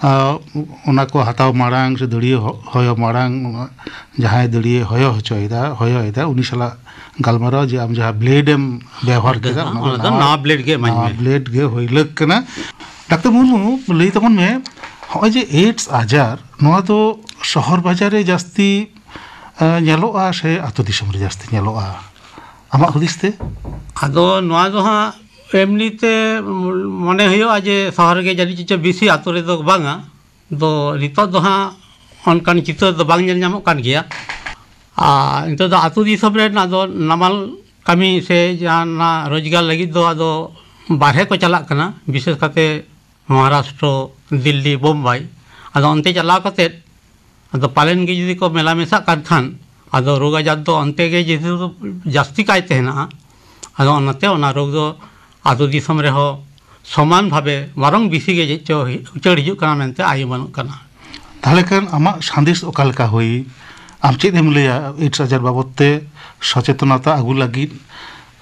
ᱟ, ᱚᱱᱟ ᱠᱚ ᱦᱟᱛᱟᱣ ᱢᱟᱲᱟᱝ ᱥᱮ ᱫᱟᱹᱲᱭᱟᱹ ᱦᱚ- ᱦᱚᱭᱚ ᱢᱟᱲᱟᱝ, ᱚᱱᱟ ᱡᱟᱦᱟᱸᱭ ᱫᱟᱹᱲᱭᱟᱹ ᱦᱚᱭᱚ ᱦᱚᱪᱚᱭᱮᱫᱟ, ᱦᱚᱭᱚᱭᱮᱫᱟ, ᱩᱱᱤ ᱥᱟᱞᱟᱜ ᱜᱟᱞᱢᱟᱨᱟᱣ ᱡᱮ ᱟᱢ ᱡᱟᱦᱟᱸ ᱵᱞᱮᱰ ᱮᱢ ᱵᱮᱣᱦᱟᱨ ᱠᱮᱫᱟ, ᱚᱱᱟ ᱫᱚ ᱱᱟᱣᱟ ᱵᱞᱮᱰ ᱜᱮ ᱮᱢᱟᱹᱧ ᱢᱮ᱾ ᱵᱞᱮᱰ ᱜᱮ ᱦᱩᱭᱞᱟᱹᱠ ᱠᱟᱱᱟ᱾ ᱰᱟᱠᱛᱟᱨ ᱢᱩᱨᱢᱩ, ᱞᱟᱹᱭ ᱛᱟᱵᱚᱱ ᱢᱮ, ᱦᱚᱸᱜᱼᱚᱭ ᱡᱮ ᱮᱰᱥ ᱟᱡᱟᱨ, ᱱᱚᱣᱟ ᱫᱚ ᱥᱚᱦᱚᱨ ᱵᱟᱡᱟᱨ ᱨᱮ ᱡᱟᱹᱥᱛᱤ, ᱟ, ᱧᱮᱞᱚᱜᱼᱟ ᱥᱮ ᱟᱹᱛᱩ ᱫᱤᱥᱚᱢ ᱨᱮ ᱡᱟᱹᱥᱛᱤ ᱧᱮᱞᱚᱜᱼᱟ, ᱟᱢᱟᱜ ᱦᱩᱫᱤᱥ ᱛᱮ? ᱟᱫᱚ ᱱᱚᱣᱟ ᱫᱚ ᱦᱟᱸᱜ ᱮᱢᱱᱤ ᱛᱮ ᱢᱚᱱᱮ ᱦᱩᱭᱩᱜᱼᱟ ᱡᱮ ᱥᱚᱦᱚᱨ ᱨᱮᱜᱮ ᱡᱟᱹᱱᱤᱡ ᱪᱚ ᱵᱮᱥᱤ, ᱟᱹᱛᱩ ᱨᱮᱫᱚ ᱵᱟᱝᱟ᱾ ᱫᱚ ᱱᱤᱛᱚᱜ ᱫᱚ ᱦᱟᱸᱜ ᱚᱱᱠᱟᱱ ᱪᱤᱛᱟᱹᱨ ᱫᱚ ᱵᱟᱝ ᱧᱮᱞ ᱧᱟᱢᱚᱜ ᱠᱟᱱ ᱜᱮᱭᱟ᱾ ᱟᱨ ᱱᱤᱛᱚᱜ ᱫᱚ ᱟᱹᱛᱩ ᱫᱤᱥᱚᱢ ᱨᱮᱱᱟᱜ ᱫᱚ ᱱᱟᱢᱟᱞ ᱠᱟᱹᱢᱤ ᱥᱮ ᱡᱟᱦᱟᱱᱟᱜ ᱨᱳᱡᱽᱜᱟᱨ ᱞᱟᱹᱜᱤᱫ ᱫᱚ ᱟᱫᱚ ᱵᱟᱨᱦᱮ ᱠᱚ ᱪᱟᱞᱟᱜ ᱠᱟᱱᱟ, ᱵᱤᱥᱮᱥ ᱠᱟᱛᱮ ᱢᱚᱦᱟᱨᱟᱥᱴᱨᱚ, ᱫᱤᱞᱞᱤ, ᱵᱳᱢᱵᱟᱭ᱾ ᱟᱫᱚ ᱚᱱᱛᱮ ᱪᱟᱞᱟᱣ ᱠᱟᱛᱮᱫ, ᱟᱫᱚ ᱯᱟᱞᱮᱱ ᱜᱮ ᱡᱩᱫᱤ ᱠᱚ ᱢᱮᱞᱟ ᱢᱮᱥᱟᱜ ᱠᱟᱱ ᱠᱷᱟᱱ, ᱟᱫᱚ ᱨᱳᱜᱽ ᱟᱡᱟᱨ ᱫᱚ ᱚᱱᱛᱮ ᱜᱮ ᱡᱮᱦᱮᱛᱩ ᱡᱟᱹᱥᱛᱤ ᱠᱟᱭᱛᱮ ᱦᱮᱱᱟᱜᱼᱟ᱾ ᱟᱫᱚ ᱚᱱᱟᱛᱮ ᱚᱱᱟ ᱨᱳᱜᱽ ᱫᱚ ᱟᱹᱛᱩ ᱫᱤᱥᱚᱢ ᱨᱮᱦᱚᱸ ᱥᱚᱢᱟᱱ ᱵᱷᱟᱵᱮ ᱵᱚᱨᱚᱝ ᱵᱮᱥᱤ ᱜᱮ ᱪᱮᱫ ᱪᱚ ᱩᱪᱟᱹᱲ ᱦᱤᱡᱩᱜ ᱠᱟᱱᱟ ᱢᱮᱱᱛᱮ ᱟᱭ ᱩᱢᱟᱹᱱᱚᱜ ᱠᱟᱱᱟ᱾ ᱛᱟᱦᱚᱞᱮ ᱠᱷᱟᱱ ᱟᱢᱟᱜ ᱥᱟᱸᱫᱮᱥ ᱚᱠᱟ ᱞᱮᱠᱟ ᱦᱩᱭ? ᱟᱢ ᱪᱮᱫ ᱮᱢ ᱞᱟᱹᱭᱟ AIDS ᱟᱡᱟᱨ ᱵᱟᱵᱚᱫ ᱛᱮ ᱥᱚᱪᱮᱛᱚᱱᱚᱛᱟ ᱟᱹᱜᱩ ᱞᱟᱹᱜᱤᱫ,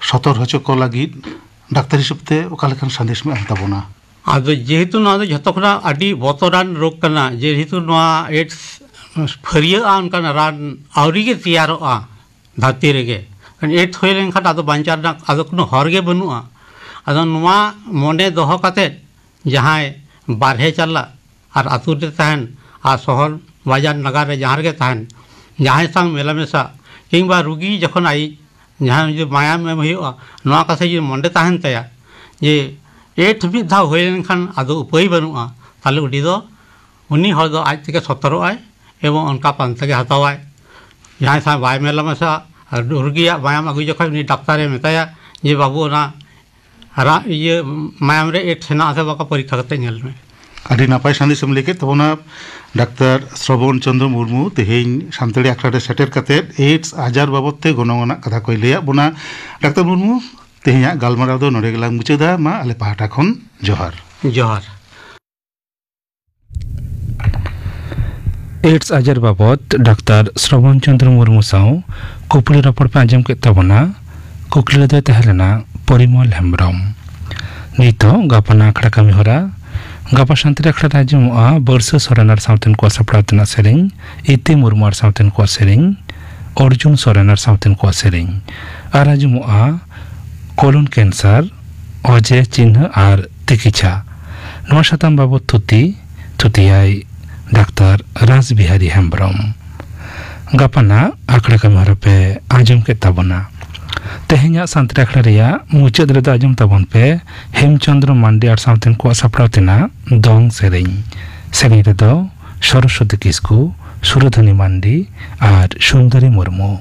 ᱥᱚᱛᱚᱨ ᱦᱚᱪᱚ ᱠᱚ ᱞᱟᱹᱜᱤᱫ ᱰᱟᱠᱛᱟᱨ ᱦᱤᱥᱟᱹᱵ ᱛᱮ ᱚᱠᱟ ᱞᱮᱠᱟᱱ ᱥᱟᱸᱫᱮᱥ ᱮᱢ ᱮᱢ ᱛᱟᱵᱚᱱᱟ? ᱟᱫᱚ ᱡᱮᱦᱮᱛᱩ ᱱᱚᱣᱟ ᱫᱚ ᱡᱷᱚᱛᱚ ᱠᱷᱚᱱᱟᱜ ᱟᱹᱰᱤ ᱵᱚᱛᱚᱨᱟᱱ ᱨᱳᱜᱽ ᱠᱟᱱᱟ, ᱡᱮᱦᱮᱛᱩ ᱱᱚᱣᱟ AIDS ᱯᱷᱟᱹᱨᱭᱟᱹᱜᱼᱟ, ᱚᱱᱠᱟᱱ ᱨᱟᱱ ᱟᱹᱣᱨᱤ ᱜᱮ ᱛᱮᱭᱟᱨᱚᱜᱼᱟ ᱫᱷᱟᱹᱨᱛᱤ ᱨᱮᱜᱮ᱾ AIDS ᱦᱩᱭ ᱞᱮᱱᱠᱷᱟᱱ ᱟᱫᱚ ᱵᱟᱧᱪᱟᱣ ᱨᱮᱱᱟᱜ ᱟᱫᱚ ᱠᱳᱱᱳ ᱦᱚᱨ ᱜᱮ ᱵᱟᱹᱱᱩᱜᱼᱟ᱾ ᱟᱫᱚ ᱱᱚᱣᱟ ᱢᱚᱱᱮ ᱫᱚᱦᱚ ᱠᱟᱛᱮᱫ ᱡᱟᱦᱟᱸᱭ ᱵᱟᱨᱦᱮ ᱪᱟᱞᱟᱜ ᱟᱨ ᱟᱹᱛᱩ ᱨᱮ ᱛᱟᱦᱮᱱ ᱟᱨ ᱥᱚᱦᱚᱨ ᱵᱟᱡᱟᱨ ᱱᱟᱜᱟᱨ ᱨᱮ ᱡᱟᱦᱟᱸ ᱨᱮᱜᱮ ᱛᱟᱦᱮᱱ, ᱡᱟᱦᱟᱸᱭ ᱥᱟᱶ ᱢᱮᱞᱟ ᱢᱮᱥᱟ ᱠᱤᱝᱵᱟ ᱨᱩᱜᱤ ᱡᱚᱠᱷᱚᱱ ᱟᱭᱤᱡ ᱡᱟᱦᱟᱸ ᱡᱩᱫᱤ ᱢᱟᱭᱟᱢ ᱮᱢ ᱦᱩᱭᱩᱜᱼᱟ, ᱱᱚᱣᱟ ᱠᱟᱛᱷᱟ ᱡᱩᱫᱤ ᱢᱚᱱᱮ ᱛᱟᱦᱮᱱ ᱛᱟᱭᱟ ᱡᱮ AIDS ᱢᱤᱫ ᱫᱷᱟᱣ ᱦᱩᱭ ᱞᱮᱱᱠᱷᱟᱱ ᱟᱫᱚ ᱩᱯᱟᱹᱭ ᱵᱟᱹᱱᱩᱜᱼᱟ, ᱛᱟᱦᱚᱞᱮ ᱩᱱᱤ ᱫᱚ, ᱩᱱᱤ ᱦᱚᱲ ᱫᱚ ᱟᱡ ᱛᱮᱜᱮ ᱥᱚᱛᱚᱨᱚᱜᱼᱟᱭ ᱮᱵᱚᱝ ᱚᱱᱠᱟ ᱯᱟᱱᱛᱮ ᱜᱮ ᱦᱟᱛᱟᱣᱟᱭ᱾ ᱡᱟᱦᱟᱸᱭ ᱥᱟᱶ ᱵᱟᱭ ᱢᱮᱞᱟ ᱢᱮᱥᱟ ᱟᱨ ᱨᱩᱜᱤᱭᱟᱜ ᱢᱟᱭᱟᱢ ᱟᱹᱜᱩ ᱡᱚᱠᱷᱚᱱ ᱩᱱᱤ ᱰᱟᱠᱛᱟᱨᱮ ᱢᱮᱛᱟᱭᱟ ᱡᱮ, "ᱵᱟᱹᱵᱩ, ᱚᱱᱟ ᱨᱟ-, ᱤᱭᱟᱹ, ᱢᱟᱭᱟᱢ ᱨᱮ AIDS ᱦᱮᱱᱟᱜ ᱟᱥᱮ ᱵᱟᱝ, ᱯᱚᱨᱤᱠᱠᱷᱟ ᱠᱟᱛᱮ ᱧᱮᱞ ᱢᱮ᱾" ᱟᱹᱰᱤ ᱱᱟᱯᱟᱭ ᱥᱟᱸᱫᱮᱥ ᱮᱢ ᱞᱟᱹᱭ ᱠᱮᱫ ᱛᱟᱵᱚᱱᱟ ᱰᱟᱠᱛᱟᱨ ᱥᱨᱚᱵᱚᱱ ᱪᱚᱸᱫᱽᱨᱚ ᱢᱩᱨᱢᱩ, ᱛᱮᱦᱮᱧ ᱥᱟᱱᱛᱟᱲᱤ ᱟᱠᱷᱲᱟ ᱨᱮ ᱥᱮᱴᱮᱨ ᱠᱟᱛᱮ AIDS ᱟᱡᱟᱨ ᱵᱟᱵᱚᱫ ᱛᱮ ᱜᱚᱱᱚᱝ ᱟᱱᱟᱜ ᱠᱟᱛᱷᱟ ᱠᱚᱭ ᱞᱟᱹᱭᱟᱫ ᱵᱚᱱᱟ᱾ ᱰᱟᱠᱛᱟᱨ ᱢᱩᱨᱢᱩ, ᱛᱮᱦᱮᱧᱟᱜ ᱜᱟᱞᱢᱟᱨᱟᱣ ᱫᱚ ᱱᱚᱰᱮ ᱜᱮᱞᱟᱝ ᱢᱩᱪᱟᱹᱫᱟ᱾ ᱢᱟ ᱟᱞᱮ ᱯᱟᱦᱴᱟ ᱠᱷᱚᱱ ᱡᱚᱦᱟᱨ᱾ ᱡᱚᱦᱟᱨ᱾ AIDS ᱟᱡᱟᱨ ᱵᱟᱵᱚᱫ ᱰᱟᱠᱛᱟᱨ ᱥᱨᱚᱵᱚᱱ ᱪᱚᱸᱫᱽᱨᱚ ᱢᱩᱨᱢᱩ ᱥᱟᱶ ᱠᱩᱠᱞᱤ ᱨᱚᱯᱚᱲ ᱯᱮ ᱟᱸᱡᱚᱢ ᱠᱮᱫ ᱛᱟᱵᱚᱱᱟ᱾ ᱠᱩᱠᱞᱤ ᱨᱮᱫᱚᱭ ᱛᱟᱦᱮᱸ ᱞᱮᱱᱟ ᱯᱚᱨᱤᱢᱚᱞ ᱦᱮᱢᱵᱨᱚᱢ᱾ ᱱᱤᱛᱚᱜ ᱜᱟᱯᱟᱱ ᱟᱠᱷᱲᱟ ᱠᱟᱹᱢᱤ ᱦᱚᱨᱟ᱾ ᱜᱟᱯᱟ ᱥᱟᱱᱛᱟᱲᱤ ᱟᱠᱷᱲᱟ ᱨᱮ ᱟᱸᱡᱚᱢᱚᱜᱼᱟ ᱵᱟᱹᱨᱥᱟᱹ ᱥᱚᱨᱮᱱ ᱟᱨ ᱥᱟᱶᱛᱮᱱ ᱠᱚᱣᱟᱜ ᱥᱟᱯᱲᱟᱣ ᱛᱮᱱᱟᱜ ᱥᱮᱨᱮᱧ, ᱤᱛᱤ ᱢᱩᱨᱢᱩ ᱟᱨ ᱥᱟᱶᱛᱮᱱ ᱠᱚᱣᱟᱜ ᱥᱮᱨᱮᱧ, ᱚᱨᱡᱩᱱ ᱥᱚᱨᱮᱱ ᱟᱨ ᱥᱟᱶᱛᱮᱱ ᱠᱚᱣᱟᱜ ᱥᱮᱨᱮᱧ, ᱟᱨ ᱟᱸᱡᱚᱢᱚᱜᱼᱟ ᱠᱚᱞᱚᱱ ᱠᱮᱱᱥᱟᱨ, ᱚᱡᱮ, ᱪᱤᱱᱦᱟᱹ ᱟᱨ ᱛᱤᱠᱤᱪᱷᱟ᱾ ᱱᱚᱣᱟ ᱥᱟᱛᱟᱢ ᱵᱟᱵᱚᱫ ᱛᱷᱩᱛᱤ, ᱛᱷᱩᱛᱤᱭᱟᱭ ᱰᱟᱠᱛᱟᱨ ᱨᱟᱥ ᱵᱤᱦᱟᱨᱤ ᱦᱮᱢᱵᱨᱚᱢ᱾ ᱜᱟᱯᱟᱱᱟᱜ ᱟᱠᱷᱲᱟ ᱠᱟᱹᱢᱤ ᱦᱚᱨᱟ ᱯᱮ ᱟᱸᱡᱚᱢ ᱠᱮᱫ ᱛᱟᱵᱚᱱᱟ᱾ ᱛᱮᱦᱮᱧᱟᱜ ᱥᱟᱱᱛᱟᱲᱤ ᱟᱠᱷᱲᱟ ᱨᱮᱭᱟᱜ ᱢᱩᱪᱟᱹᱫ ᱨᱮᱫᱚ ᱟᱸᱡᱚᱢ ᱛᱟᱵᱚᱱ ᱯᱮ ᱦᱮᱢᱪᱚᱸᱫᱽᱨᱚ ᱢᱟᱱᱰᱤ ᱟᱨ ᱥᱟᱶᱛᱮᱱ ᱠᱚᱣᱟᱜ ᱥᱟᱯᱲᱟᱣ ᱛᱮᱱᱟᱜ ᱫᱚᱝ ᱥᱮᱨᱮᱧ᱾ ᱥᱮᱨᱮᱧ ᱨᱮᱫᱚ ᱥᱚᱨᱚᱥᱣᱚᱛᱤ ᱠᱤᱥᱠᱩ, ᱥᱩᱨᱟᱫᱷᱚᱱᱤ ᱢᱟᱱᱰᱤ ᱟᱨ ᱥᱩᱱᱫᱚᱨᱤ ᱢᱩᱨᱢᱩ᱾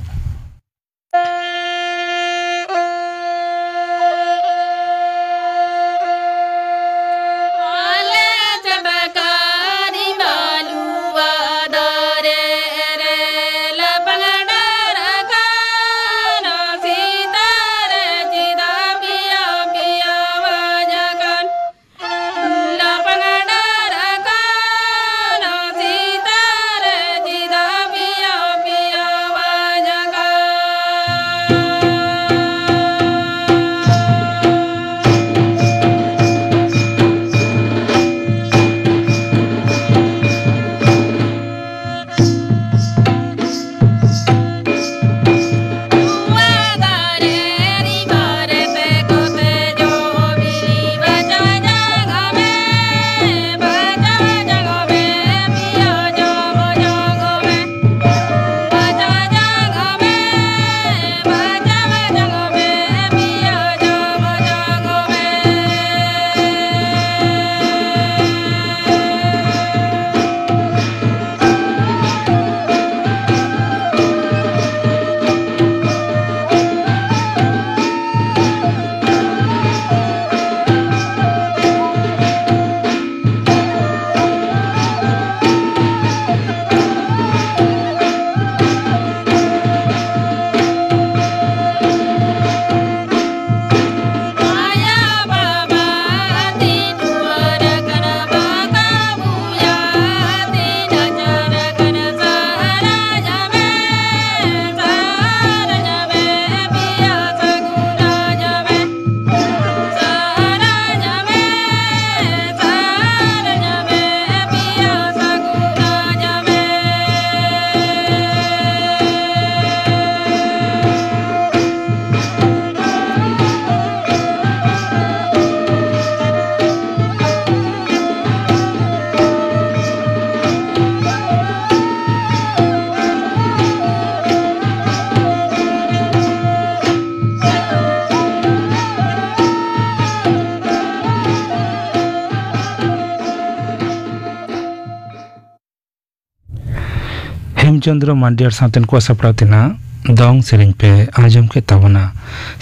ᱪᱚᱱᱫᱨᱚ ᱢᱟᱱᱰᱤ ᱟᱨ ᱥᱟᱶᱛᱮᱱ ᱠᱚᱣᱟᱜ ᱥᱟᱯᱲᱟᱣ ᱛᱮᱱᱟᱜ ᱫᱚᱝ ᱥᱮᱨᱮᱧ ᱯᱮ ᱟᱸᱡᱚᱢ ᱠᱮᱫ ᱛᱟᱵᱚᱱᱟ᱾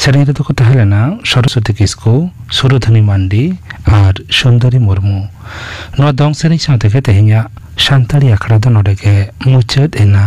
ᱥᱮᱨᱮᱧ ᱨᱮᱫᱚ ᱠᱚ ᱛᱟᱦᱮᱸ ᱞᱮᱱᱟ ᱥᱚᱨᱚᱥᱚᱛᱤ ᱠᱤᱥᱠᱩ, ᱥᱩᱨᱚᱫᱷᱚᱱᱤ ᱢᱟᱱᱰᱤ ᱟᱨ ᱥᱩᱱᱫᱚᱨᱤ ᱢᱩᱨᱢᱩ᱾ ᱱᱚᱣᱟ ᱫᱚᱝ ᱥᱮᱨᱮᱧ ᱥᱟᱶ ᱛᱮᱜᱮ ᱛᱮᱦᱮᱧᱟᱜ ᱥᱟᱱᱛᱟᱲᱤ ᱟᱠᱷᱲᱟ ᱫᱚ ᱱᱚᱰᱮ ᱜᱮ ᱢᱩᱪᱟᱹᱫ ᱮᱱᱟ᱾